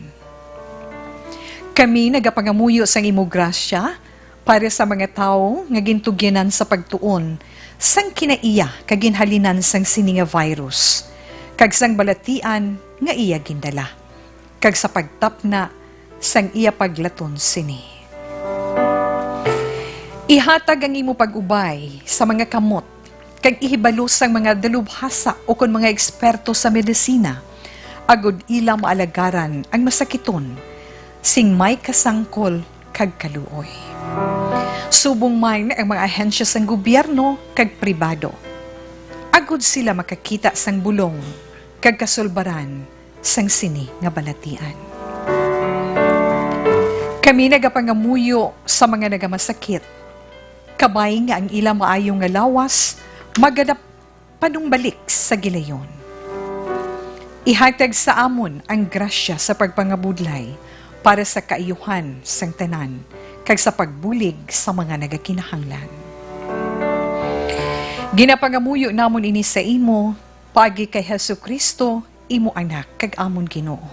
Kami nagapangamuyo sang imo grasya para sa mga tawo nga gintugyanan sa pagtuon sang kinaiya kag ginhalinan sang sini nga virus, kag sang balatian nga iya gindala, kag sa pagtapna sang iya paglaton sini. Ihatag ang imo pag-ubay sa mga kamot kag ihibalo sang mga dalubhasa ukon mga eksperto sa medisina, agod ila maalagaran ang masakiton sing may kasangkol kag kaluoy. Subong man ang mga ahensya sang gobyerno kag pribado, agod sila makakita sang bulong kag kasulbaran sang sini nga balatian. Kami nagapangamuyo sa mga nagamasakit, kabay nga ang ila maayo nga lawas maganap panumbalik sa gilayon. Ihatag sa amon ang grasya sa pagpangabudlay para sa kaayuhan sang tanan kag sa pagbulig sa mga nagakinahanglan. Ginapangamuyo namon ini sa imo paagi kay Jesu-Cristo, imo Anak kag amon Ginoo,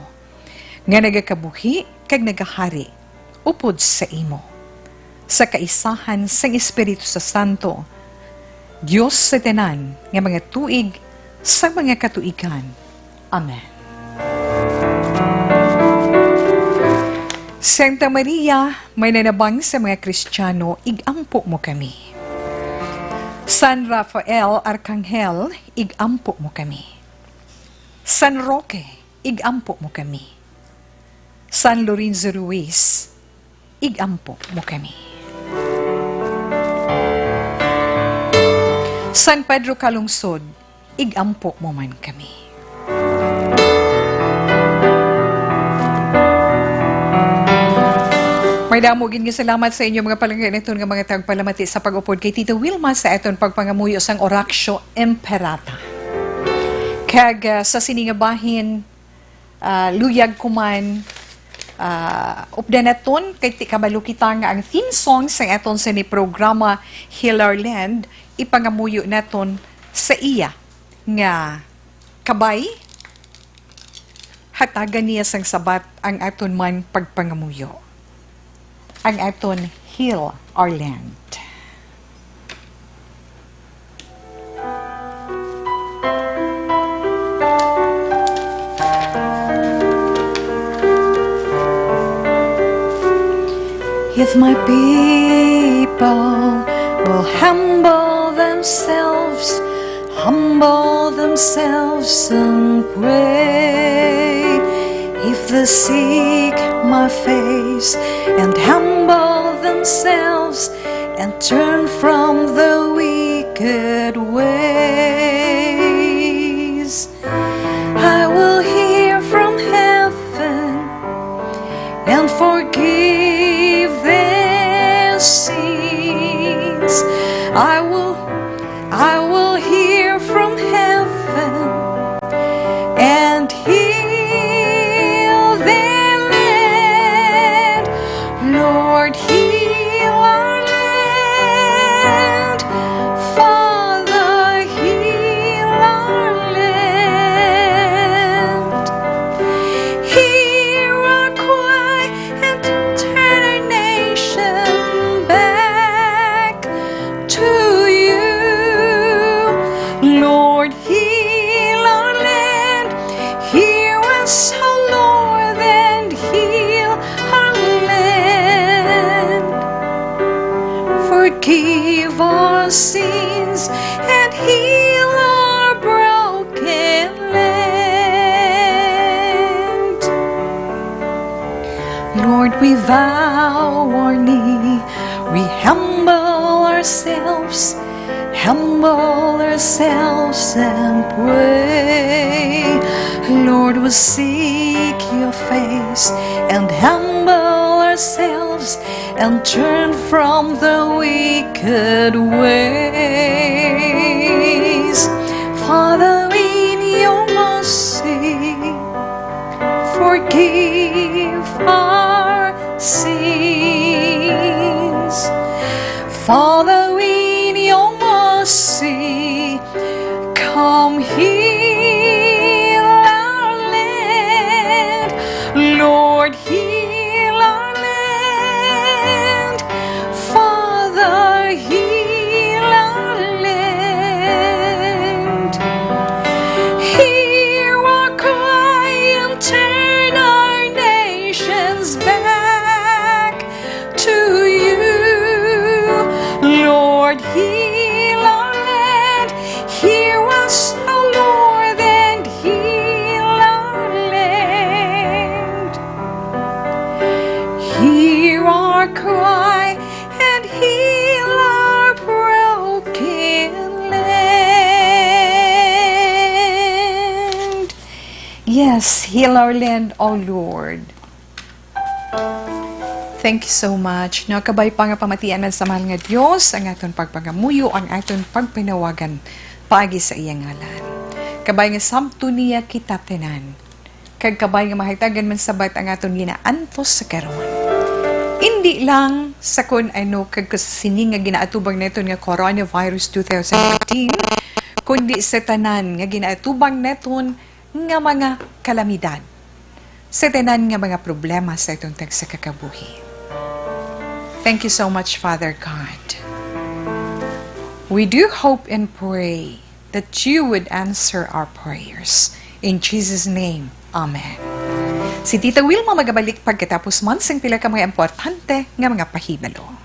nga nagakabuhi kag nagahari upod sa imo, sa kaisahan sang Espiritu sa Santo, Dios sa tanan nga mga tuig sa mga katuigan. Amen. Santa Maria, mananabang sa mga Kristiyano, igampo mo kami. San Rafael Arkanghel, igampo mo kami. San Roque, igampo mo kami. San Lorenzo Ruiz, igampo mo kami. San Pedro Calungsod, igampo mo man kami. Madamo gid nga salamat sa inyo, mga palangga, naton nga mga tagpalamati sa pag-upod kay Tita Wilma sa aton pagpangamuyo sang Oratio Imperata. Kag, ah, sa sini nga bahin, ah, luyag ko man, ah, updan naton kay ti-, kabalo kita nga ang theme song sa aton sini programa, Heal Our Land, ipangamuyo naton sa iya nga kabay, hatagan niya sang sabat ang aton man pagpangamuyo, ang aton Heal Our Land. If my people will humble themselves, humble themselves and pray, if they seek my face and humble themselves and turn from the wicked ways, I will hear from heaven and forgive their sins. I will, I will hear from heaven and heal their land. Lord, heal our land. Father, heal our land. Hear our cry and turn our nation back to you. Lord, heal our land. Hear us, O Lord, and heal our land. Forgive our sins and heal our broken land. Lord, we bow our knee, we humble ourselves, humble ourselves and pray. Lord, we seek your face and humble ourselves and turn from the wicked ways. Father, in your mercy, forgive our Father, in your mercy, come heal our land. Lord, heal our land. Father, heal our land. Hear our cry and turn our nations back to you. Lord, heal our land. Hear us, O Lord, and heal our land. Hear our cry and heal our broken land. Yes, heal our land, O Lord. Thank you so much. No, kabay pa nga pamatian man sa mahal nga Dios ang aton pagpangamuyo, ang aton pagpanawagan paagi sa iya ngalan. Kabay nga sabton niya kita tanan. Kag kabay nga mahatagan man sabat ang aton ginaantos sa karon. Indi lang sa kun ano kag sa sini nga ginaatubang naton nga coronavirus two thousand nineteen, kundi sa tanan nga ginaatubang naton nga mga kalamidad, sa tanan nga mga problema sa atong tagsa ka kabuhi. Thank you so much, Father God. We do hope and pray that you would answer our prayers. In Jesus' name, amen. Si Tita Wilma magabalik pagkatapos man sang pila ka mga importante nga mga pahibalo.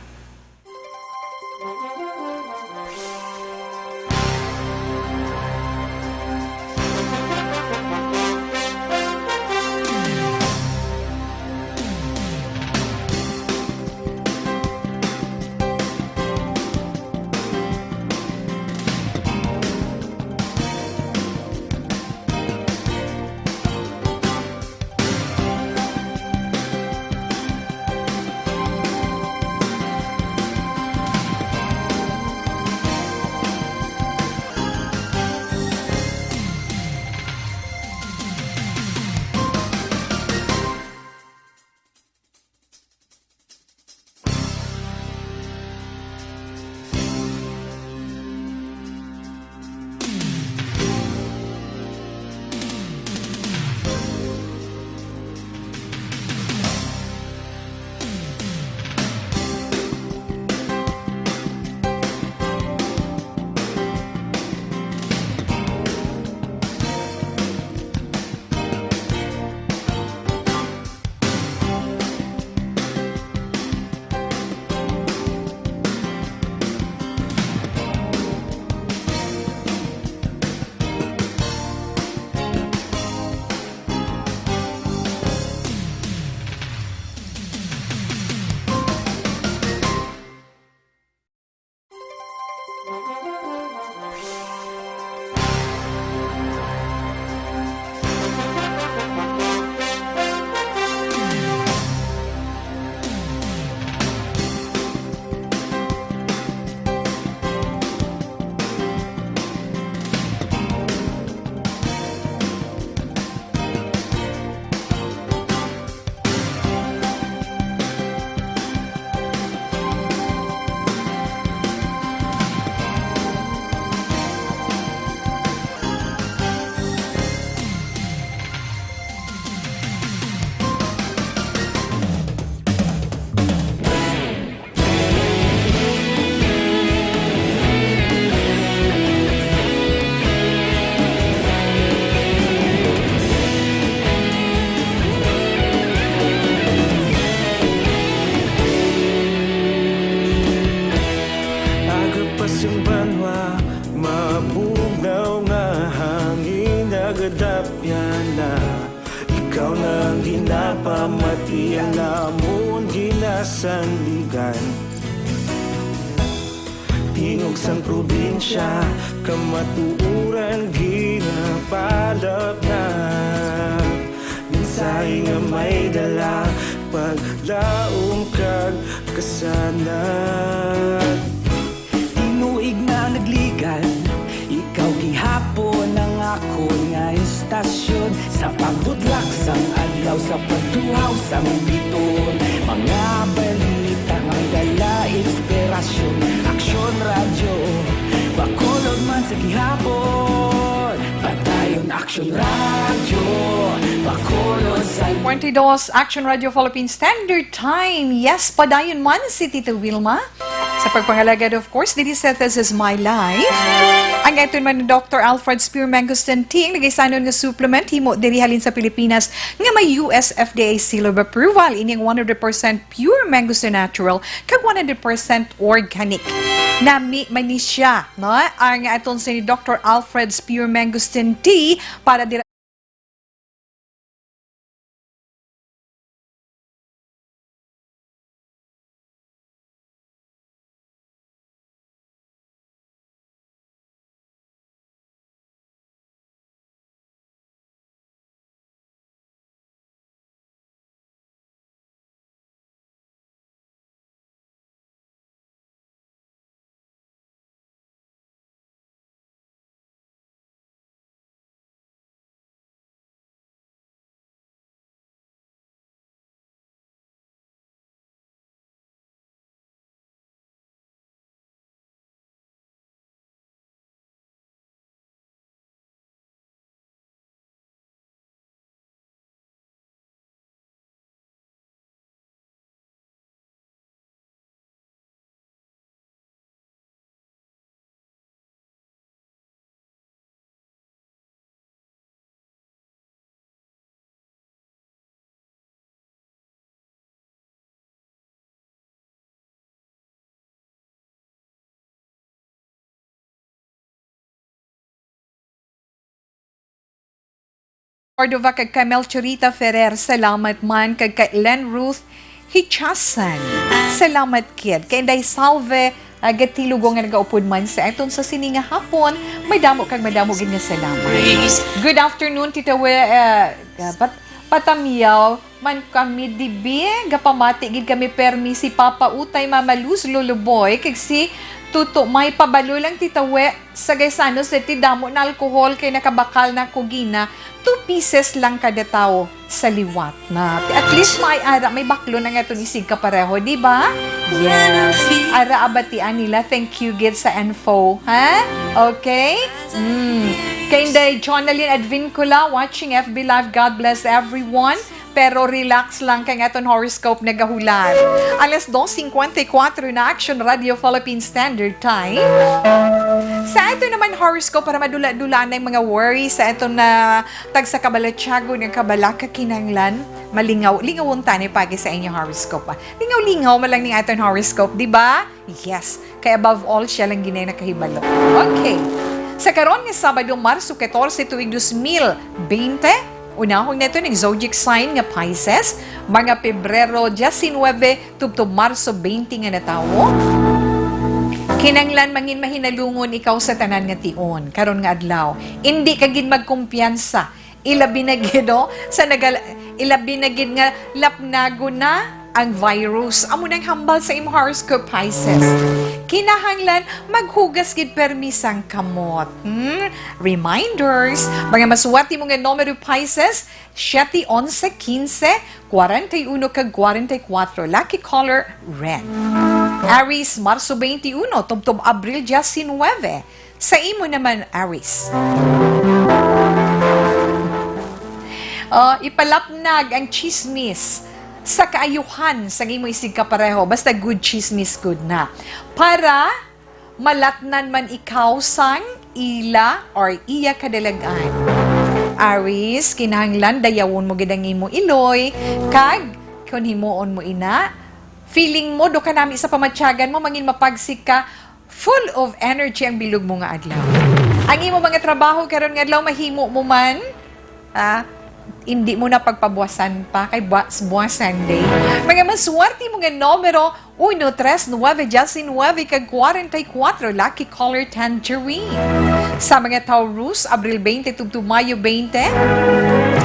Aga pa sing banwa, mabugnaw nga hangin nagadapyan na. Ikaw na ang ginapamati, ang amon ginasandigan. Tingog sang probinsya, kamatuoran ginapalapnap. Mensahe nga may dala, paglaom kag kasanag. Tinuig na nagligad, ikaw gihapon ang akon nga istasyon. Sa pagbudlak sang adlaw, sa pagtuhaw sang biton, mga balita nga dala inspirasyon. Radyo Bacolod sa Twenty-dos, Action Radio Philippine Standard Time. Yes, padayon man si Tita Wilma. Sa pagpangalagad, of course, diri sa This Is My Life. Ang aton man Doctor Alfred Spear Mangosteen Tea, ang nagaisanon nga supplement, himo diri halin sa Pilipinas, nga may U S F D A seal of approval. Ini ang one hundred percent pure mangosteen natural, kag one hundred percent organic. Nami man ni siya, no? Ang aton si Doctor Alfred Spear Mangosteen Tea para dira Cordova kag kay Melchorita Ferrer, salamat man. Kag kay Len Ruth Hichasan, salamat kid. Kay Inday Salve, ah, Gatilugo nga nagaupod man sa aton sa sini nga hapon, madamo kag madamo gid nga salamat. Good afternoon, Tita We-, ah, ah, Pat-, Patamiyaw man kami dibi, gapamati gid kami permi si Papa Utay, Mama Luz, Lolo Boy, kag si Tuto May. Pabalo lang, Tita We, sa Gaisano City, damo na alcohol kay nakabakal na ko gina, two pieces lang kada tawo sa liwat na. At least may ara, may baklo na nga itong isig kapareho, di ba? Yes. Ara abatian nila. Thank you gid sa info, ha? Okay? Mm. Kay Inday Jonalyn Advincula, watching F B Live, God bless everyone. Pero relax lang kay ang aton horoscope nagahulat. Alas dos cincuenta y cuatro na, Action Radio Philippine Standard Time. Sa ato naman horoscope, para madula-dula na ang mga worries sa aton na tagsa kabalatyagon nga kabalaka, kinahanglan malingaw, lingawon tani pagi sa inyo horoscope, ah. Lingaw-lingaw man lang ning aton horoscope, di ba? Yes, kay above all, siya lang gid ang nakahibalo. Okay. Sa karon nga Sabado, Marso catorce, tuig dos mil bente, unahon nato ang zodiac sign nga Pisces, mga Pebrero diecinuebe tubtob Marso bente nga natawo. Kinahanglan mangin mahinalungon ikaw sa tanan nga tion karon nga adlaw. Indi ka gid magkumpiyansa. Ilabi na gid, oh, sa nagal-, ilabi na gid nga lapnagon na ang virus. Amo nang hambal sa imo horoscope, Pisces. Kinahanglan maghugas gid permi sang kamot. Hmm? Reminders, mga maswerte mo nga numero, Pisces, siete, onse, quince, cuarenta y uno kag cuarenta y cuatro. Lucky color, red. Aries, Marso twenty-one tubtob Abril diecinuebe. Sa imo naman, Aries. Oh, ipalapnag ang chismis sa kaayuhan sang imo isig kapareho. Basta good chismis, good na. Para malatnan man ikaw sang ila or iya kadalag-an. Aries, kinahanglan dayawon mo gid ang imo iloy, kag kon himuon mo ina, feeling mo do kanami sa pamatyagan mo, mangin mapagsik ka, full of energy ang bilog mo nga adlaw. Ang imo mga trabaho karon nga adlaw, mahimo mo man, ah, hindi mo na pagpabuwasan pa kay buwas, buwas Sunday. Mga maswerte mo nga numero, uno, tres, nuebe, diecinuebe, kag cuarenta y cuatro, lucky color tangerine. Sa mga Taurus, Abril twenty tubtob Mayo twenty,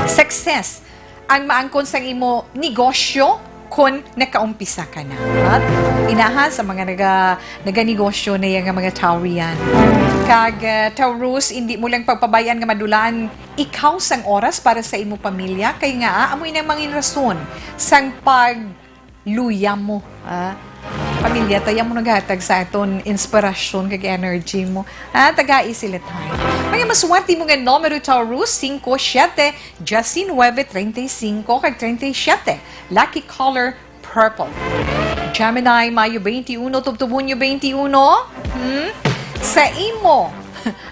success ang maangkon sang imo negosyo kon nakaumpisa ka na. At inaha sa mga naga-, naganegosyo na iya nga mga Taurian. Kag, ah, Taurus, indi mo lang pagpabayan nga madulaan ikaw sang oras para sa imo pamilya, kay nga, ah, amo ina mangin rason sang pagluya mo, ah. Pamilya ta, iya mo naghatag sa aton inspirasyon kag energy mo. Ah, tagai sila, time. Mga maswerte mo nga numero, Taurus, singko, siyete, diecinuebe, treinta y cinco, kag treinta y siete. Lucky color, purple. Gemini, Mayo twenty-one, tubtob Hunyo twenty-one. Hmm? Sa imo.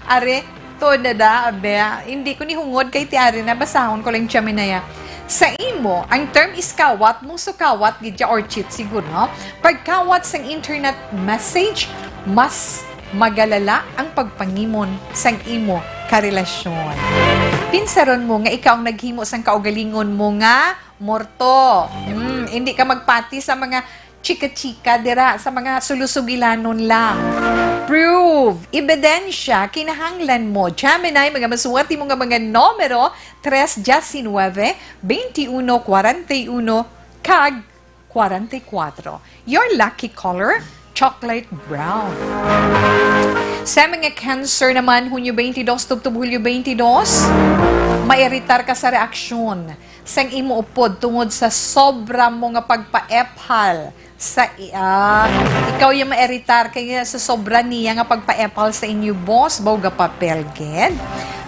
Are, to na da, abe. Hindi ko ni hungod kay ti are na, basahon ko lang Gemini, ah. Sa imo, ang term is kawat, mo so kawat gid ya or cheat siguro, no? Pagkawat sang internet message, mas magalala ang pagpangimon sang imo karelasyon. Pinsaron mo nga ikaw ang naghimo sang kaugalingon mo nga morto. Hmm, hindi ka magpati sa mga chika-chika dira, sa mga sulusugilanon lang. Prove, ebidensya, kinahanglan mo. Gemini, mga maswerte mo nga mga numero, tres, diecinuebe, twenty-one, kwarenta y uno, kag kwarenta y kuwatro. Your lucky color, chocolate brown. Sa mga Cancer naman, Hunyo twenty-two, tubtob Hulyo twenty-two, mairitar ka sa reaksyon sang imo upod tungod sa sobra mo nga pagpaephal sa i-, ah, ikaw yung mairitar kay sa sobra niya nga pagpaephal sa inyo boss, baw gapapel gid.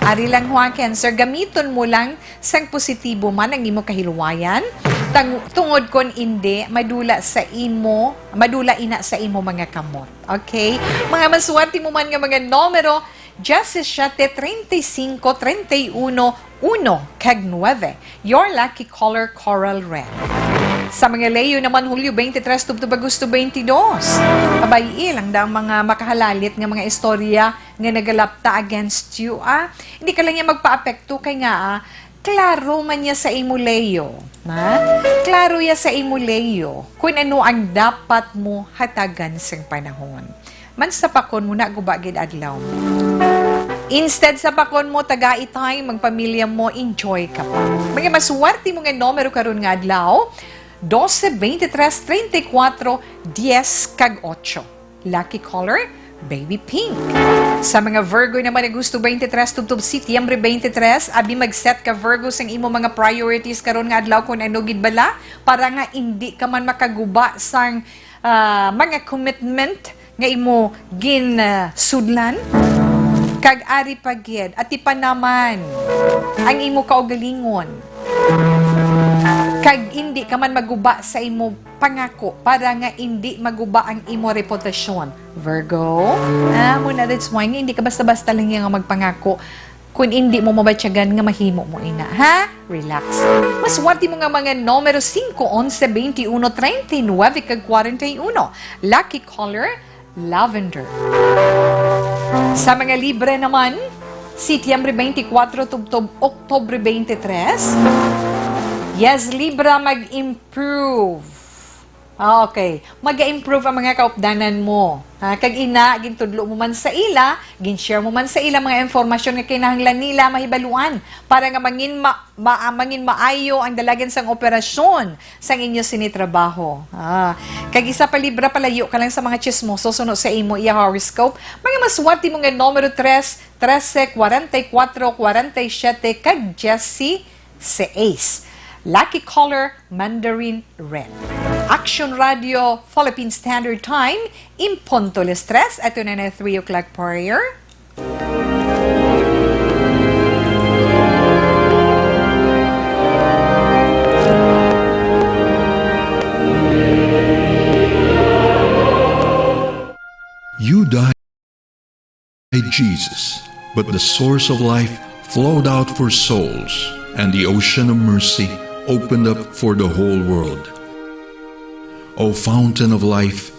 Ari lang, ha, Cancer, gamiton mo lang sang positibo man ang imo kahilwayan, tang-, tungod kon indi, madula sa imo, madula ina sa imo mga kamot. Okay? Mga maswerte mo man nga mga numero, diecisiete, treinta y cinco, treinta y uno, uno, kag nuebe. Your lucky color, coral red. Sa mga Leo naman, Hulyo twenty-three tubtob Agosto twenty-two. Abay, ilang da ang mga makahalalit nga mga istorya nga nagalapta against you, ah. Hindi ka lang niya magpaapekto kay nga, ah, klaro man niya sa imo, Leo. Ha? Klaro ya sa imo, Leo, kung ano ang dapat mo hatagan sang panahon. Man sa pakon mo na guba gid adlaw. Instead sa pakon mo, tagai time, ang pamilya mo, enjoy ka pa. Mga maswerte mo nga numero karon nga adlaw, doce, veintitrés, treinta y cuatro, diez, kag ocho. Lucky color, baby pink. Sa mga Virgo naman, Agosto twenty-three tubtob Setyembre twenty-three, abi mag-set ka, Virgo, sang imo mga priorities karon nga adlaw, kung ano gid bala, para nga indi ka man makaguba sang, ah, mga commitment nga imo gin, ah, sudlan. Kag ari pa gid, atipan naman ang imo kaugalingon. Kag indi ka man maguba sa imo pangako para nga indi maguba ang imo reputasyon. Virgo, ah, mo na, that's why nga hindi ka basta-basta lang nga magpangako kung hindi mo mabatyagan nga mahimo mo ina, ha? Relax. Maswerte mo nga mga numero singko, onse, twenty-uno, treinta y nueve, kag kwarenta y uno. Lucky color, lavender. Sa mga Libra naman, Setyembre twenty-four tubtob Oktubre twenty-three. Yes, Libra, mag-improve. Ah, okay. Mag-improve ang mga kaupdanan mo. Ha? Kag ina, gintudlo mo man sa ila, gin-share mo man sa ila mga impormasyon nga kinahanglan nila mahibaluan para nga mangin ma-, ma-, mangin maayo ang dalagan sang operasyon sang inyo sini trabaho. Ah, kag isa pa, Libra, palayo ka lang sa mga chismoso suno sa imo iya horoscope. Mga maswerte mo nga numero tres, trese, kwarenta y kuwatro, kwarenta y siyete, kag dieciséis. Lucky color, mandarin red. Action Radio, Philippine Standard Time, in punto las tres, ato na na three o'clock prayer. You died, Jesus, but the source of life flowed out for souls, and the ocean of mercy opened up for the whole world. O fountain of life,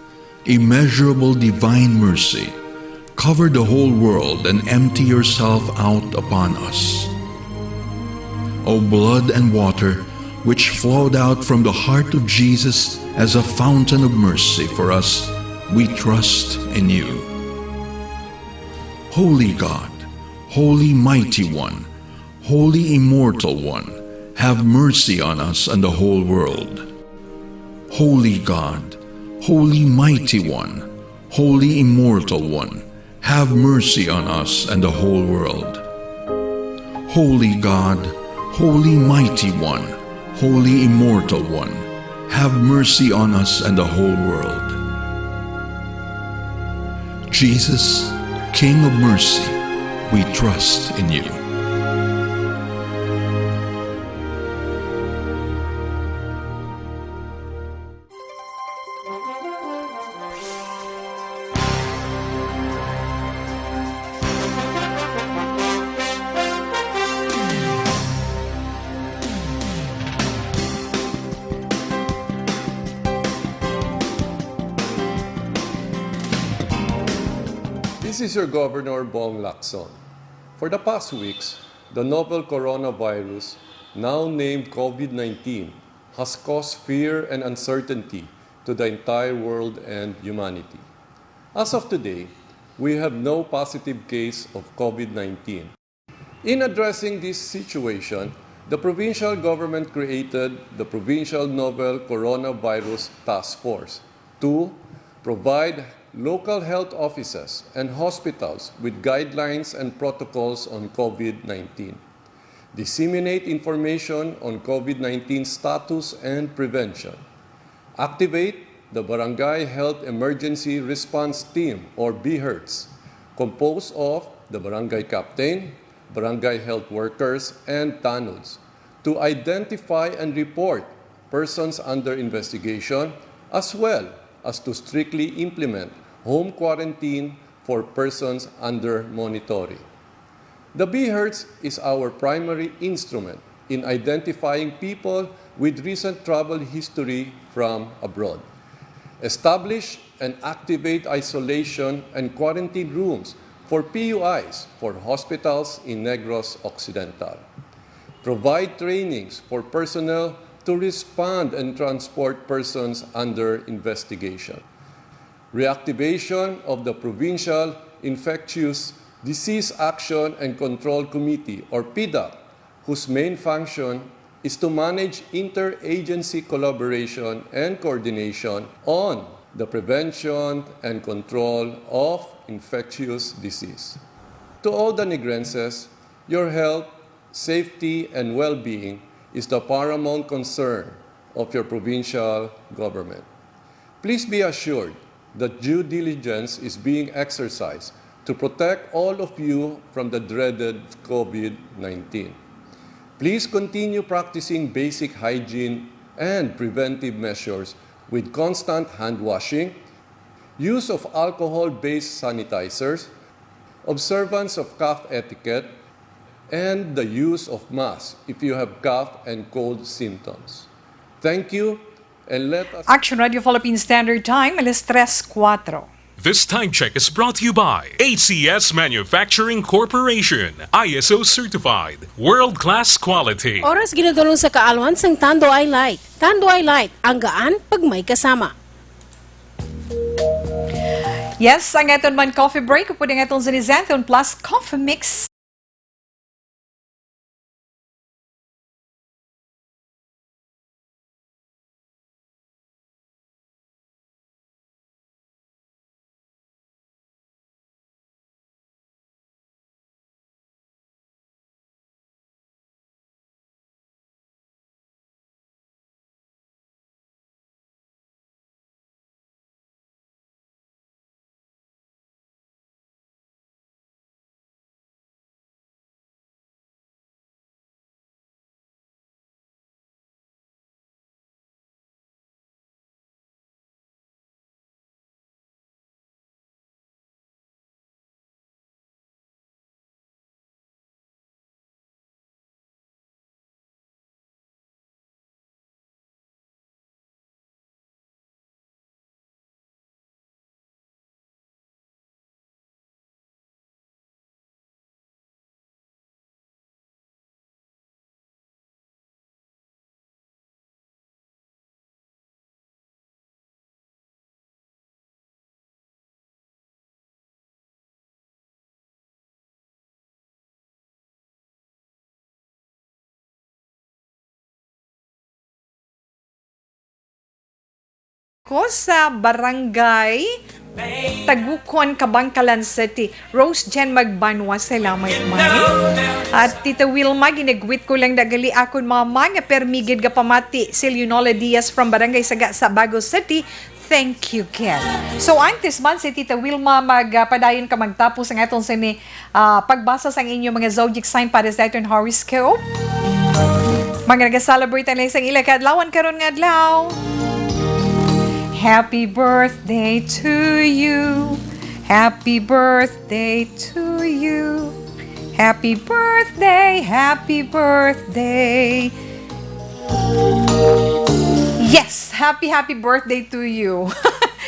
immeasurable divine mercy, cover the whole world and empty yourself out upon us. O blood and water, which flowed out from the heart of Jesus as a fountain of mercy for us, we trust in you. Holy God, Holy Mighty One, Holy Immortal One, have mercy on us and the whole world. Holy God, Holy Mighty One, Holy Immortal One, have mercy on us and the whole world. Holy God, Holy Mighty One, Holy Immortal One, have mercy on us and the whole world. Jesus, King of mercy, We trust in you. This is your Governor Bong Lacson. For the past weeks, the novel coronavirus, now named COVID nineteen, has caused fear and uncertainty to the entire world and humanity. As of today, we have no positive case of COVID nineteen. In addressing this situation, the provincial government created the Provincial Novel Coronavirus Task Force to provide local health offices and hospitals with guidelines and protocols on COVID nineteen, disseminate information on COVID nineteen status and prevention, activate the Barangay Health Emergency Response Team, or BHERTs, composed of the barangay captain, barangay health workers, and tanods, to identify and report persons under investigation, as well as to strictly implement home quarantine for persons under monitoring. The BHERTs is our primary instrument in identifying people with recent travel history from abroad. Establish and activate isolation and quarantine rooms for P U Is for hospitals in Negros Occidental. Provide trainings for personnel to respond and transport persons under investigation. Reactivation of the Provincial Infectious Disease Action and Control Committee, or PDAC, whose main function is to manage interagency collaboration and coordination on the prevention and control of infectious disease. To all the Negrenses, your health, safety, and well-being is the paramount concern of your provincial government. Please be assured that due diligence is being exercised to protect all of you from the dreaded COVID nineteen. Please continue practicing basic hygiene and preventive measures with constant hand washing, use of alcohol-based sanitizers, observance of cough etiquette, and the use of masks if you have cough and cold symptoms. Thank you, and let us Action Radio Philippine Standard Time, alas tres kuwatro. This time check is brought to you by A C S Manufacturing Corporation, I S O certified, world-class quality. Oras ginadulong sa kaalwan sang Tanduay Light. Tanduay Light, ang gaan pag may kasama. Yes, ang aton man coffee break, pwede nga itong Zenizanthone Plus Coffee Mix. Ko sa barangay Tagucon, Kabankalan City. Rose Jen Magbanwa, salamat man. At Tita Wilma, ginagwit ko lang na gali akon mama nga permi gid nga pamati. Silionola Diaz from Barangay Saga sa Bago City. Thank you, Ken. So, antes man si Tita Wilma magpadayon ka magtapos ang aton sini, ah, pagbasa sang inyo mga zodiac sign para sa aton horoscope. Mga nag-celebrate na sa ila kadlawan karon nga adlaw. Happy birthday to you. Happy birthday to you. Happy birthday, happy birthday. Yes, happy, happy birthday to you.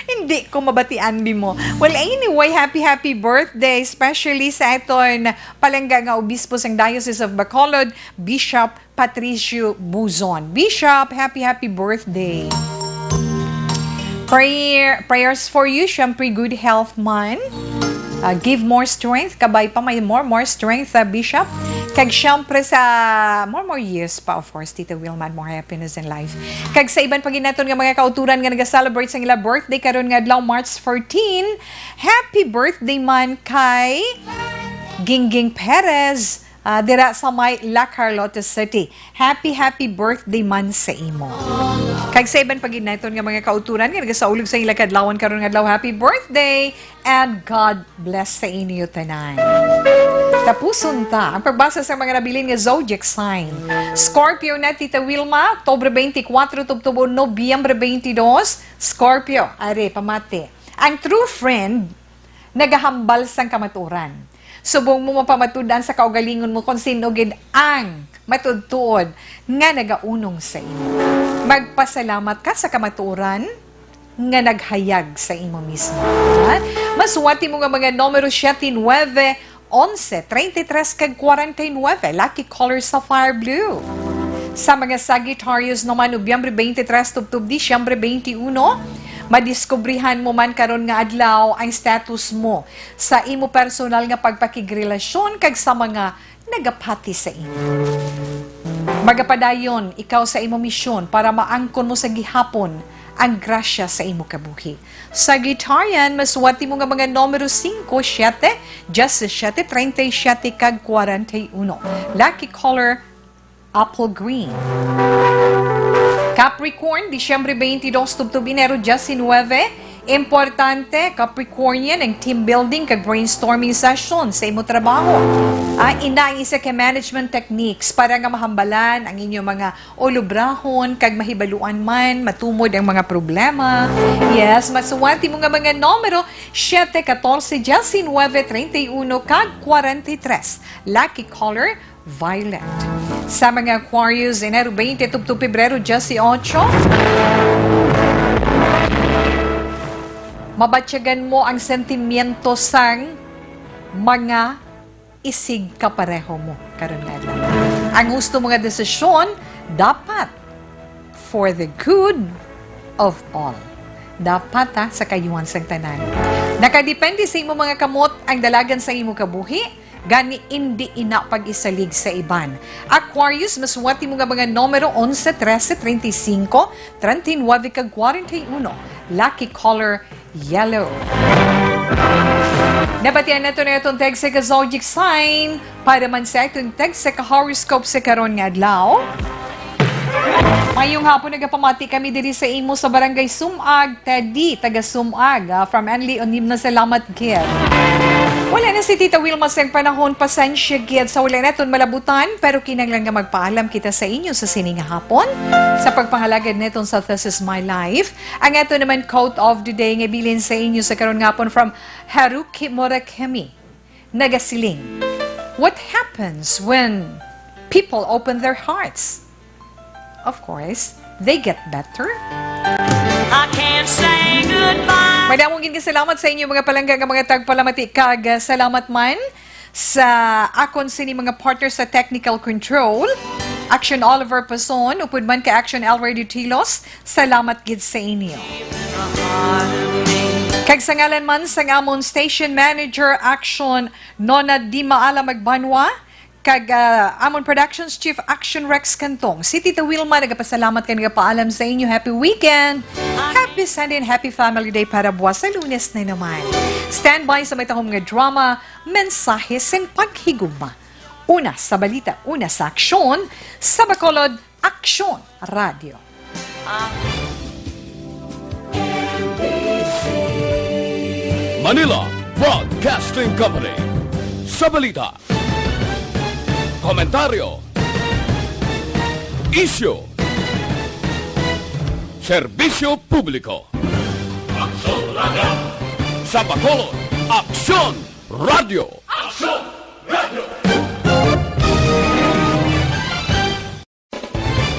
Hindi ko mabatian, bi mo. Well, anyway, happy, happy birthday, especially sa aton palangga nga obispo sang Diocese of Bacolod, Bishop Patricio Buzon. Bishop, happy, happy birthday. Prayer, prayers for you, syempre, good health man. Uh, give more strength, kabay pa may more, more strength, uh, Bishop. Kag syempre sa more, more years pa, of course, Tita Wilma, and more happiness in life. Kag sa iban pa gid naton nga mga kauturan nga nag-celebrate sang ila birthday karon nga adlaw, March fourteen, happy birthday man kay Gingging Perez, ah, dira sa may La Carlota City. Happy, happy birthday man sa imo. Kag sa iban pa gid naton nga mga kauturan nga nagasaulog sa ila kadlawan karon nga adlaw, happy birthday and God bless sa inyo tanan. Tapuson ta ang pagbasa sa mga nabilin nga zodiac sign. Scorpio na, Tita Wilma, Oktubre twenty-four tubtob Nobyembre twenty-two. Scorpio, ari, pamati. Ang true friend nagahambal sang kamatuoran. Subong mo mapamatud-an sa kaugalingon mo kon sin-o gid ang matuod-tuod nga nagaunong sa imo. Magpasalamat ka sa kamatuoran nga naghayag sa imo mismo. Ha? Masuwat mo nga mga numero, siyete nuebe, onse, treinta y tres, kag kwarenta y nuebe. Lucky color, sapphire blue. Sa mga Sagittarius naman, Nobyembre twenty-three tubtob Disyembre twenty-uno, madiskubrihan mo man karon nga adlaw ang status mo sa imo personal nga pagpakigrelasyon kag sa mga nagapati sa imo. Magapadayon ikaw sa imo misyon para maangkon mo sa gihapon ang grasya sa imo kabuhi. Sagittarian, masuwat mo nga mga numero singko, siyete, diyasisiete, treinta y siete, kag kwarenta y uno. Lucky color, apple green. Capricorn, Disyembre twenty-two tubtob Enero diyasnuebe. Importante, Capricornian, ang team building kag brainstorming session sa imo trabaho. Ah, ina ang isa ka management techniques para nga mahambalan ang inyo mga olobrahon kag mahibaluan man matumod ang mga problema. Yes, masuwat mo nga mga numero, siyete, katorse, diyasnuebe, treinta y uno, kag kwarenta y tres. Lucky color, violet. Sa mga Aquarius, Enero twenty tubtob Pebrero diyesyocho, mabatyagan mo ang sentimiento sang mga isig kapareho mo karon nga adlaw. Ang husto mo nga desisyon dapat for the good of all. Dapat, ha, sa kaayuhan sang tanan. Nakadepende sa imo mga kamot ang dalagan sa imo kabuhi, gani indi ina pag-isalig sa iban. Aquarius, masuwat mo nga mga numero onse, trese, treinta y cinco, treinta y nueve, kag kwarenta y uno. Lucky color, yellow. Nabatian nato na itong tagsa ka zodiac sign para man sa itong tagsa ka horoscope sa karon nga adlaw. Mayong hapon, nagapamati kami diri sa imo sa Barangay Sumag, Teddy, taga Sumag, ah, from Anli Onimna, salamat gid. Wala na si Tita Wilma sa panahon, pasensya gid sa wala naton malabutan, pero kinahanglan nga magpaalam kita sa inyo sa sini nga hapon sa pagpangalagad naton sa This Is My Life. Ang ato naman quote of the day nga bilin sa inyo sa karon nga hapon from Haruki Murakami, nagasiling, "What happens when people open their hearts? Of course, they get better." I can't say goodbye. Madamo gid nga salamat sa inyo, mga palangga nga mga tagpalamati, kag, ah, salamat man sa akon sini mga partner sa technical control, Action Oliver Pason, upod man kay Action Already Tilos, salamat gid sa inyo. Kag sa ngalan man sang amon station manager, Action Nona Di Maala Magbanwa, kag, ah, amon productions chief, Action Rex Cantong, si Tita Wilma nagapasalamat kag nagapaalam sa inyo. Happy weekend, happy Sunday, and happy family day para buwas sa Lunes na naman. Standby sa may tahom nga drama, mensahe sing paghigugma. Una sa balita, una sa aksyon, sa Bacolod Aksyon Radio. Manila Broadcasting Company. Sa balita, komentaryo, isyu, serbisyo publiko. Aksyon Radio. Sa Bacolod, Aksyon Radio. Aksyon